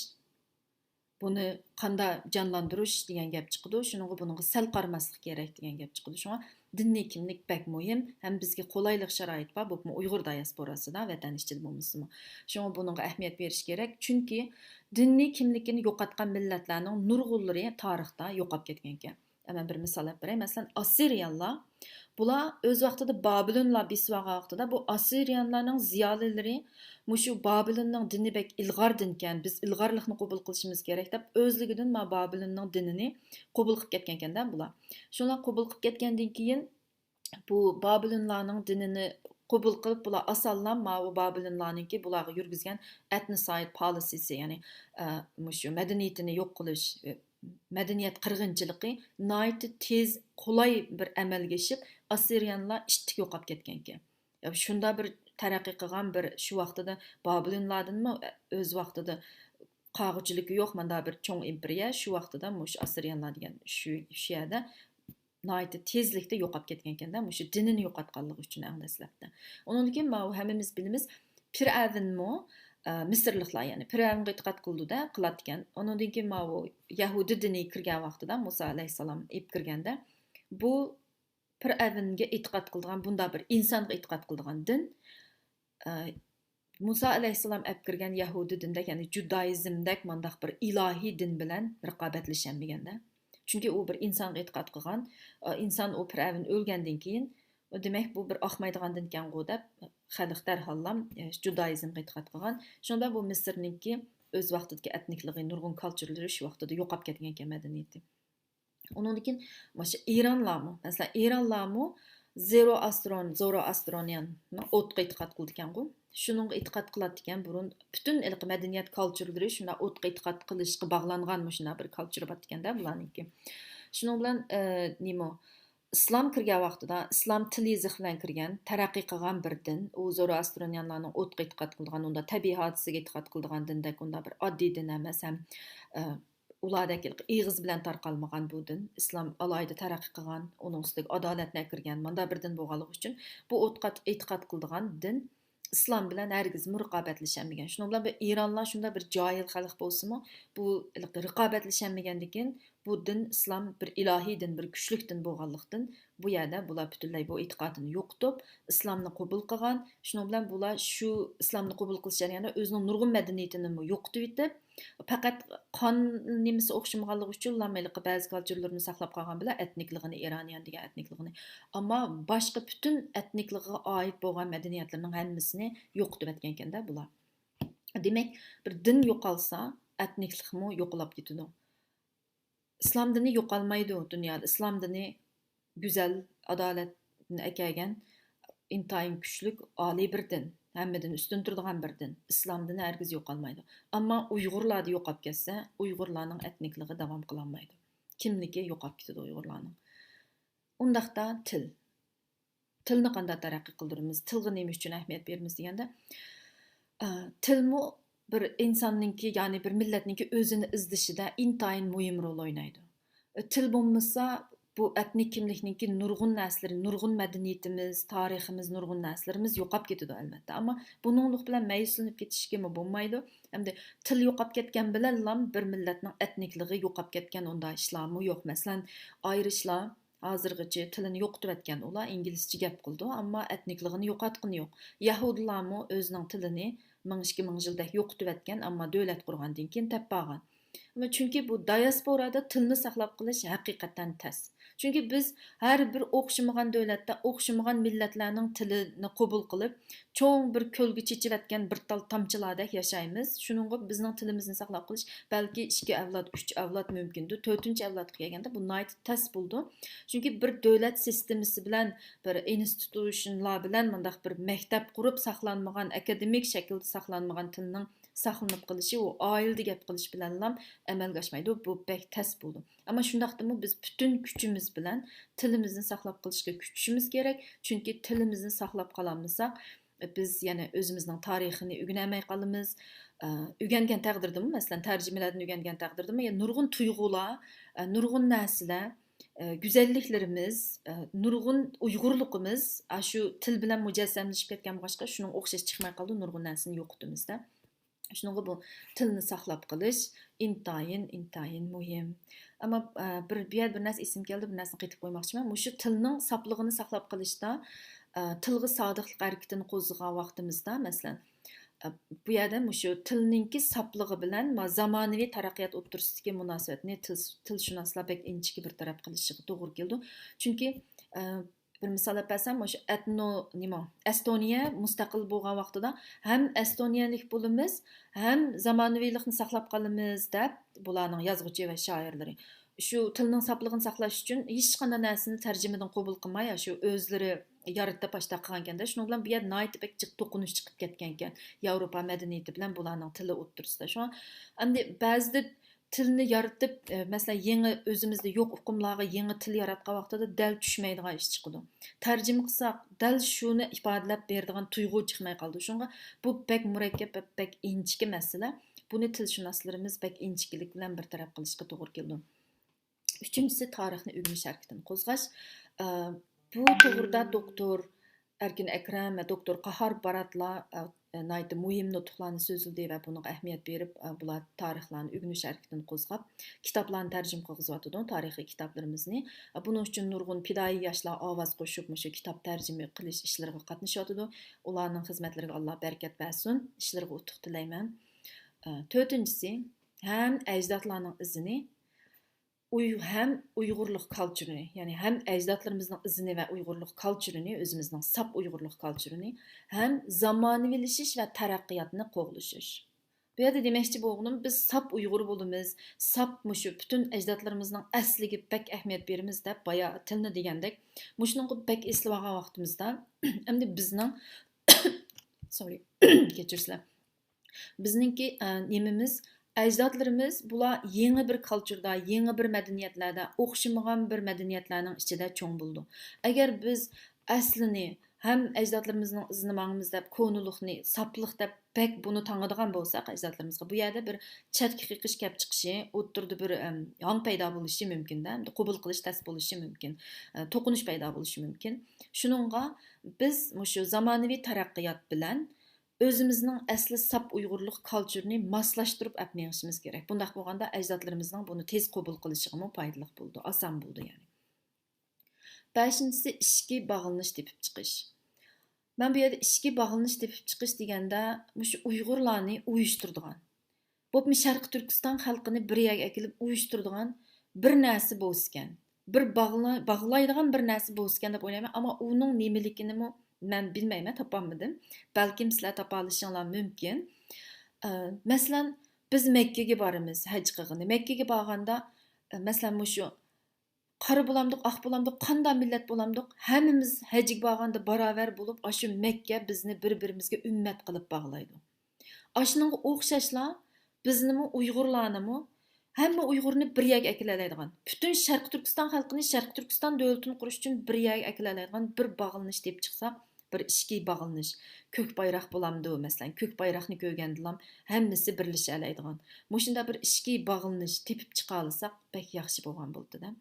بۇنى قانداق جانلاندۇرۇش دېگەن گەپ چىقىدۇ. شۇنىڭغا، بۇنىڭغا سەل قارىماسلىق كېرەك دېگەن گەپ چىقىدۇ. شۇڭا دىنىي كىملىك بەك مۇھىم ھەم بىزگە قولايلىق شارائىت بار، بولۇپمۇ ئۇيغۇر دىياسپوراسىدا، ۋەتەن ئىچىدە بولمىسىمۇ. شۇڭا بۇنىڭغا ئەھمىيەت بېرىش كېرەك، چۈنكى دىنىي كىملىكىنى يوقاتقان مىللەتلەرنىڭ نۇرغۇنلىرى تارىختا يوقاپ كەتكەنىكەن. مەن بىر مىسال ئېلىپ بېرەي. مەسىلەن، ئاسسىرىيانلار، بۇلار ئۆز ۋاقتىدا بابىلونلار بېسىۋالغان ۋاقتىدا، بۇ ئاسسىرىيانلارنىڭ زىيالىيلىرى مۇشۇ بابىلوننىڭ دىنى بەك ئىلغار دىنكەن، بىز ئىلغارلىقنى قوبۇل قىلىشىمىز كېرەك دەپ، ئۆزلۈكىدىن ما بابىلوننىڭ دىنىنى قوبۇل قىلىپ كەتكەنكەن-دە بۇلار. شۇلار قوبۇل قىلىپ كەتكەندىن كېيىن، بۇ بابىلونلارنىڭ دىنىنى قوبۇل قىلىپ، بۇلار ئاسانلا ماۋۇ بابىلونلارنىڭكى بۇلارغا يۈرگۈزگەن ئېتنوسايد پالىسىسى، يەنى، ئە، مۇشۇ مەدەنىيىتىنى يوق قىلىش، ئە، مەدەنىيەت قىرغىنچىلىقى ناھايىتى تېز، قولاي بىر ئەمەلگە ئېشىپ، ئاسسىرىيانلار ئىتتىك يوقاپ كەتكەنكەن. يا، شۇنداق بىر تەرەققىي قىلغان بىر شۇ ۋاقتىدا بابىلونلاردىنمۇ، ئە، ئۆز ۋاقتىدا قاغۇچىلىكى يوق مانداق بىر چوڭ ئىمپېرىيە شۇ ۋاقتىدا مۇشۇ ئاسسىرىيانلار دېگەن شۇ، شۇ يەردە ناھايىتى تېزلىكتە يوقاپ كەتكەنكەن-دە، مۇشۇ دىنىنى يوقاتقانلىقى ئۈچۈن ئەڭ دەسلەپتە. ئۇنىڭدىن كېيىن ماۋۇ ھەممىمىز بىلىمىز، پىرئەۋنمۇ، ئە، مىسىرلىقلار، يەنى پىرئەۋنغا ئېتىقاد قىلىدۇ-دە، قىلاتتىكەن. ئۇنىڭدىن كېيىن ماۋۇ يەھۇدىي دىنى كىرگەن ۋاقتىدا، مۇسا ئەلەيھىسسالام ئېلىپ كىرگەندە، بۇ پىرئەۋنگە ئېتىقاد قىلىدىغان، بۇنداق بىر ئىنسانغا ئېتىقاد قىلىدىغان دىن، ئە، مۇسا ئەلەيھىسسالام ئەپ كىرگەن يەھۇدىي دىندەك، يەنى جۇدائىزمدەك مانداق بىر ئىلاھىي دىن بىلەن رىقابەتلىشەلمىگەندە. چۈنكى ئۇ بىر ئىنسانغا ئېتىقاد قىلغان، ئىنسان ئۇ پىرئەۋن ئۆلگەندىن كېيىن، دېمەك، بۇ بىر ئاقمايدىغان دىنكەنغۇ دەپ، خەلق دەرھاللام، ئە، جۇدائىزمغا ئېتىقاد قىلغان. شۇنىڭ بىلەن بۇ مىسىرنىڭكى ئۆز ۋاقتىدىكى ئەتنىكلىقى، نۇرغۇن كالچۇرلىرى شۇ ۋاقتىدا يوقاپ كەتكەنكەن مەدەنىيىتى. ئۇنىڭدىن كېيىن مۇشۇ ئىرانلارمۇ، مەسىلەن، ئىرانلارمۇ زېرو ئاسترون، زورو ئاسترونىيان ئوتقا ئېتىقاد قىلىدىكەنغۇ. شۇنىڭغا ئېتىقاد قىلاتتىكەن بۇرۇن. پۈتۈن ھېلىقى مەدەنىيەت كالچۇرلىرى شۇنداق ئوتقا ئېتىقاد قىلىشقا باغلانغان مۇشۇنداق بىر كالچۇر بارتىكەندە بۇلارنىڭكى. شۇنىڭ بىلەن، ئە، نېمە، ئىسلام كىرگەن ۋاقتىدا، ئىسلام تىل يېزىق بىلەن كىرگەن، تەرەققىي قىلغان بىر دىن. ئۇ زورو ئاسترونىيانلارنىڭ ئوتقا ئېتىقاد قىلىدىغان، ئۇندا تەبىئىي ھادىسىگە ئېتىقاد قىلىدىغان دىندەك، ئۇنداق بىر ئاددىي دىن ئەمەس ھەم، ئە، ئۇلاردەك ئېغىز بىلەن تارقالمىغان بۇ دىن. ئىسلام ئالاھىدە تەرەققىي قىلغان، ئۇنىڭ ئۈستىگە ئادالەتنى ئەكىرگەن، مانداق بىر دىن بولغانلىقى ئۈچۈن، بۇ ئوتقا ئېتىقاد قىلىدىغان دىن ئىسلام بىلەن ھەرگىزمۇ رىقابەتلىشەلمىگەن. شۇنىڭ بىلەن بىر ئىرانلار شۇنداق بىر جاھىل خەلق بولسىمۇ، بۇ رىقابەتلىشەلمىگەندىكىن، بۇ دىن ئىسلام بىر ئىلاھىي دىن، بىر كۈچلۈك دىن بولغانلىقتىن، بۇ يەردە بۇلار پۈتۈنلەي بۇ ئېتىقادىنى يوقىتىپ، ئىسلامنى قوبۇل قىلغان. شۇنىڭ بىلەن بۇلار شۇ ئىسلامنى قوبۇل قىلىش جەريانىدا ئۆزىنىڭ نۇرغۇن مەدەنىيىتىنىمۇ يوقىتىۋېتىپ، پەقەت قان نېمىسى ئوخشىمىغانلىقى ئۈچۈنلا ھېلىقى بەزى كالچۇرلىرىنى ساقلاپ قالغان بىلەن ئەتنىكلىقىنى، ئىرانىيان دېگەن ئەتنىكلىقىنى. ئەمما باشقا پۈتۈن ئەتنىكلىقىغا ئائىت بولغان مەدەنىيەتلىرىنىڭ ھەممىسىنى يوقىتىۋەتكەنكەن-دە بۇلار. دېمەك، بىر دىن يوقالسا، ئەتنىكلىقمۇ يوقىلاپ كېتىدۇ. ئىسلام دىنى يوقالمايدۇ دۇنيادا. ئىسلام دىنى گۈزەل، ئادالەتنى ئەكەلگەن، ئىنتايىن كۈچلۈك، ئالىي بىر دىن. ھەممىدىن ئۈستۈن تۇرىدىغان بىر دىن. ئىسلام دىنى ھەرگىز يوقالمايدۇ. ئەمما ئۇيغۇرلاردا يوقاپ كەتسە، ئۇيغۇرلارنىڭ ئەتنىكلىقى داۋام قىلالمايدۇ. كىملىكى يوقاپ كېتىدۇ ئۇيغۇرلارنىڭ. ئۇنداقتا تىل. تىلنى قانداق تەرەققىي قىلدۇرىمىز؟ تىلغا نېمە ئۈچۈن ئەھمىيەت بېرىمىز دېگەندە، ئە، تىلمۇ بىر ئىنساننىڭكى، يەنى بىر مىللەتنىڭكى ئۆزىنى ئىزدىشىدە ئىنتايىن مۇھىم رول ئوينايدۇ. تىل بولمىسا، بۇ ئەتنىك كىملىكنىڭكى نۇرغۇن نەرسىلىرى، نۇرغۇن مەدەنىيىتىمىز، تارىخىمىز، نۇرغۇن نەرسىلىرىمىز يوقاپ كېتىدۇ، ئەلۋەتتە. ئەمما بۇنىڭلىق بىلەن مەيۈسلىنىپ كېتىشكىمۇ بولمايدۇ. ئەمدى تىل يوقاپ كەتكەن بىلەنلا بىر مىللەتنىڭ ئەتنىكلىقى يوقاپ كەتكەن، ئۇنداق ئىشلارمۇ يوق. مەسىلەن، ئايرىشلار ھازىرغىچە تىلىنى يوقىتىۋەتكەن ئۇلار، ئىنگلىزچە گەپ قىلىدۇ، ئەمما ئەتنىكلىقىنى يوقاتقىنى يوق. يەھۇدىيلارمۇ ئۆزىنىڭ تىلىنى مىڭ ئىككى مىڭ يىلدەك يوقىتىۋەتكەن، ئەمما دۆلەت قۇرغاندىن كېيىن تېپىۋالغان. ئەمما چۈنكى بۇ دىياسپورادا تىلنى ساقلاپ قېلىش ھەقىقەتەن تەس. چۈنكى بىز ھەر بىر ئوخشىمىغان دۆلەتتە ئوخشىمىغان مىللەتلەرنىڭ تىلىنى قوبۇل قىلىپ، چوڭ بىر كۆلگە چېچىۋەتكەن بىر تال تامچىلاردەك ياشايمىز. شۇنىڭغا بىزنىڭ تىلىمىزنى ساقلاپ قېلىش بەلكى ئىككى ئەۋلاد، ئۈچ ئەۋلاد مۇمكىندۇ، تۆتىنچى ئەۋلادقا كەلگەندە بۇ ناھايىتى تەس بولىدۇ. چۈنكى بىر دۆلەت سىستېمىسى بىلەن، بىر ئىنستىتۇشنلار بىلەن مۇنداق بىر مەكتەپ قۇرۇپ ساقلانمىغان، ئاكادېمىك شەكىلدە ساقلانمىغان تىلنىڭ ساقلىنىپ قېلىشى، ئۇ ئائىلىدە گەپ قىلىش بىلەنلا ئەمەلگە ئاشمايدۇ. بۇ بەك تەس بولىدۇ. ئەمما شۇنداقتىمۇ بىز پۈتۈن كۈچىمىز بىلەن تىلىمىزنى ساقلاپ قېلىشقا كۈچىشىمىز كېرەك. چۈنكى تىلىمىزنى ساقلاپ قالالمىساق، بىز يەنە ئۆزىمىزنىڭ تارىخىنى ئۆگىنەلمەي قالىمىز. ئە، ئۆگەنگەن تەقدىردىمۇ، مەسىلەن، تەرجىمىلەردىن ئۆگەنگەن تەقدىردىمۇ، يەنە نۇرغۇن تۇيغۇلار، ئە، نۇرغۇن نەرسىلەر، ئە، گۈزەللىكلىرىمىز، ئە، نۇرغۇن ئۇيغۇرلۇقىمىز ئاشۇ تىل بىلەن مۇجەسسەملىشىپ كەتكەن بولغاچقا، شۇنىڭغا ئوخشاش چىقماي قالىدۇ، نۇرغۇن نەرسىنى يوقىتىمىزدە. شۇنىڭغا بۇ تىلنى ساقلاپ قېلىش ئىنتايىن، ئىنتايىن مۇھىم. ئەمما، ئە، بىر، بۇ يەردە بىر نەرسە ئېسىمگە كەلدى، بىر نەرسىنى قېتىپ قويماقچىمەن. مۇشۇ تىلنىڭ ساپلىقىنى ساقلاپ قېلىشتا، ئە، تىلغا سادىقلىق ھەرىكىتىنى قوزغىغان ۋاقتىمىزدا، مەسىلەن، ئە، بۇ يەردە مۇشۇ تىلنىڭكى ساپلىقى بىلەن ما-، زامانىۋى تەرەققىيات ئوتتۇرىسىدىكى مۇناسىۋەتنى تىل-، تىلشۇناسلار بەك ئىنچىكە بىر تەرەپ قىلىشىغا توغرا كېلىدۇ. چۈنكى، ئە، بىر مىسال ئەپ بەرسەم، مۇشۇ ئەتنو، نېمە، ئەستونىيە مۇستەقىل بولغان ۋاقتىدا ھەم ئەستونىيەلىك بولىمىز، ھەم زامانىۋىلىقنى ساقلاپ قالىمىز دەپ، بۇلارنىڭ يازغۇچى ۋە شائىرلىرى شۇ تىلنىڭ ساپلىقىنى ساقلاش ئۈچۈن ھېچقانداق نەرسىنى تەرجىمىدىن قوبۇل قىلماي، شۇ ئۆزلىرى يارىتىپ ئاشۇنداق قىلغانكەندە، شۇنىڭ بىلەن بۇ يەردە ناھايىتى بەك جىق توقۇنۇش چىقىپ كەتكەنىكەن. ياۋروپا مەدەنىيىتى بىلەن بۇلارنىڭ تىلى ئوتتۇرىسىدا. شۇڭا ئەمدى بەزىدە تىلنى يارىتىپ، ئە، مەسىلەن، يېڭى، ئۆزىمىزدە يوق ئۇقۇملارغا يېڭى تىل ياراتقان ۋاقتىدا دەل چۈشمەيدىغان ئىش چىقىدۇ. تەرجىمە قىلساق، دەل شۇنى ئىپادىلەپ بېرىدىغان تۇيغۇ چىقماي قالىدۇ. شۇڭا بۇ بەك مۇرەككەپ ۋە بەك ئىنچىكە مەسىلە. بۇنى تىلشۇناسلىرىمىز بەك ئىنچىكىلىك بىلەن بىر تەرەپ قىلىشقا توغرا كېلىدۇ. ئۈچىنچىسى، تارىخنى ئۆگىنىش ھەرىكىتىنى قوزغاش. ئە، بۇ توغرىدا دوكتور ئەركىن ئەكرەم ۋە دوكتور قاھار باراتلار، ئە، ناھايىتى مۇھىم نۇتۇقلارنى سۆزلىدى ۋە بۇنىڭغا ئەھمىيەت بېرىپ، ئە، بۇلار تارىخلارنى ئۆگىنىش ھەرىكىتىنى قوزغاپ، كىتابلارنى تەرجىمە قىلغۇزۇۋاتىدۇ، تارىخىي كىتابلىرىمىزنى. ئە، بۇنىڭ ئۈچۈن نۇرغۇن پىدائىي ياشلار ئاۋاز قوشۇپ، مۇشۇ كىتاب تەرجىمە قىلىش ئىشلىرىغا قاتنىشىۋاتىدۇ. ئۇلارنىڭ خىزمەتلىرىگە ئاللا بەرىكەت بەرسۇن، ئىشلىرىغا ئۇتۇق تىلەيمەن. ئە، تۆتىنچىسى، ھەم ئەجدادلارنىڭ ئىزىنى، ئۇي-، ھەم ئۇيغۇرلۇق كالچۇرىنى، يەنى ھەم ئەجدادلىرىمىزنىڭ ئىزىنى ۋە ئۇيغۇرلۇق كالچۇرىنى، ئۆزىمىزنىڭ ساپ ئۇيغۇرلۇق كالچۇرىنى، ھەم زامانىۋىلىشىش ۋە تەرەققىياتنى قوغلىشىش. بۇ يەردە دېمەكچى بولغىنىم، بىز ساپ ئۇيغۇر بولىمىز، ساپ مۇشۇ پۈتۈن ئەجدادلىرىمىزنىڭ ئەسلىگە بەك ئەھمىيەت بېرىمىز دەپ، بايا تىلنى دېگەندەك، مۇشۇنىڭغا بەك ئېسىلىۋالغان ۋاقتىمىزدا، ئەمدى بىزنىڭ، سورى، كەچۈرسىلەر. بىزنىڭكى، ئە، نېمىمىز، ئەجدادلىرىمىز بۇلار يېڭى بىر كالچۇردا، يېڭى بىر مەدەنىيەتلەردە، ئوخشىمىغان بىر مەدەنىيەتلەرنىڭ ئىچىدە چوڭ بولىدۇ. ئەگەر بىز ئەسلىنى ھەم ئەجدادلىرىمىزنىڭ ئىزىنى ماڭىمىز دەپ، كونىلىقنى، ساپلىق دەپ بەك بۇنى تاڭىدىغان بولساق ئەجدادلىرىمىزغا، بۇ يەردە بىر چەتكە قېقىش كەپ چىقىشى، ئوتتۇرىدا بىر، ئەم، ھاڭ پەيدا بولۇشى مۇمكىن-دە، قوبۇل قىلىش تەس بولۇشى مۇمكىن، ئە، توقۇنۇش پەيدا بولۇشى مۇمكىن. شۇنىڭغا بىز مۇشۇ زامانىۋى تەرەققىيات بىلەن ئۆزىمىزنىڭ ئەسلى ساپ ئۇيغۇرلۇق كالچۇرىنى ماسلاشتۇرۇپ ئەپ مېڭىشىمىز كېرەك. بۇنداق بولغاندا ئەجدادلىرىمىزنىڭ بۇنى تېز قوبۇل قىلىشىغىمۇ پايدىلىق بولىدۇ، ئاسان بولىدۇ يەنى. بەشىنچىسى، ئىچكى باغلىنىش تېپىپ چىقىش. مەن بۇ يەردە ئىچكى باغلىنىش تېپىپ چىقىش دېگەندە، مۇشۇ ئۇيغۇرلارنى ئۇيۇشتۇرىدىغان، بولۇپمۇ شەرقىي تۈركىستان خەلقىنى بىر يەرگە ئەكېلىپ ئۇيۇشتۇرىدىغان بىر نەرسە بولسىكەن، بىر باغلا-، باغلايدىغان بىر نەرسە بولسىكەن دەپ ئويلايمەن. ئەمما ئۇنىڭ نېمىلىكىنىمۇ مەن بىلمەيمەن، تاپالمىدىم. بەلكىم سىلەر تاپالىشىڭلار مۇمكىن. ئە، مەسىلەن، بىز مەككىگە بارىمىز ھەج قىلغىلى. مەككىگە بارغاندا مەسىلەن، مۇشۇ قارا بولامدۇق، ئاق بولامدۇق، قانداق مىللەت بولامدۇق، ھەممىمىز ھەجگە بارغاندا باراۋەر بولۇپ، ئاشۇ مەككە بىزنى بىر-بىرىمىزگە ئۈممەت قىلىپ باغلايدۇ. ئاشۇنىڭغا ئوخشاشلا بىزنىمۇ، ئۇيغۇرلارنىمۇ، ھەممە ئۇيغۇرنى بىر يەرگە ئەكېلەلەيدىغان، پۈتۈن شەرقىي تۈركىستان خەلقىنى شەرقىي تۈركىستان دۆلىتىنى قۇرۇش ئۈچۈن بىر يەرگە ئەكېلەلەيدىغان بىر باغلىنىش تېپىپ چىقساق، بىر ئىچكى باغلىنىش، كۆك بايراق بولامدۇ، مەسىلەن، كۆك بايراقنى كۆرگەندىلا ھەممىسى بىرلىشەلەيدىغان، مۇشۇنداق بىر ئىچكى باغلىنىش تېپىپ چىقالىساق، بەك ياخشى بولغان بولىدۇ-دە.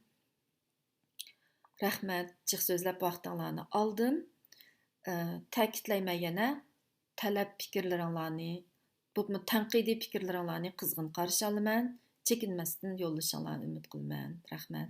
رەھمەت، جىق سۆزلەپ ۋاقتىڭلارنى ئالدىم. ئە، تەكىتلەيمەن يەنە، تەلەپ پىكىرلىرىڭلارنى، بولۇپمۇ تەنقىدىي پىكىرلىرىڭلارنى قىزغىن قارشى ئالىمەن. چېكىنمەستىن يوللىشىڭلارنى ئۈمىد قىلىمەن. رەھمەت.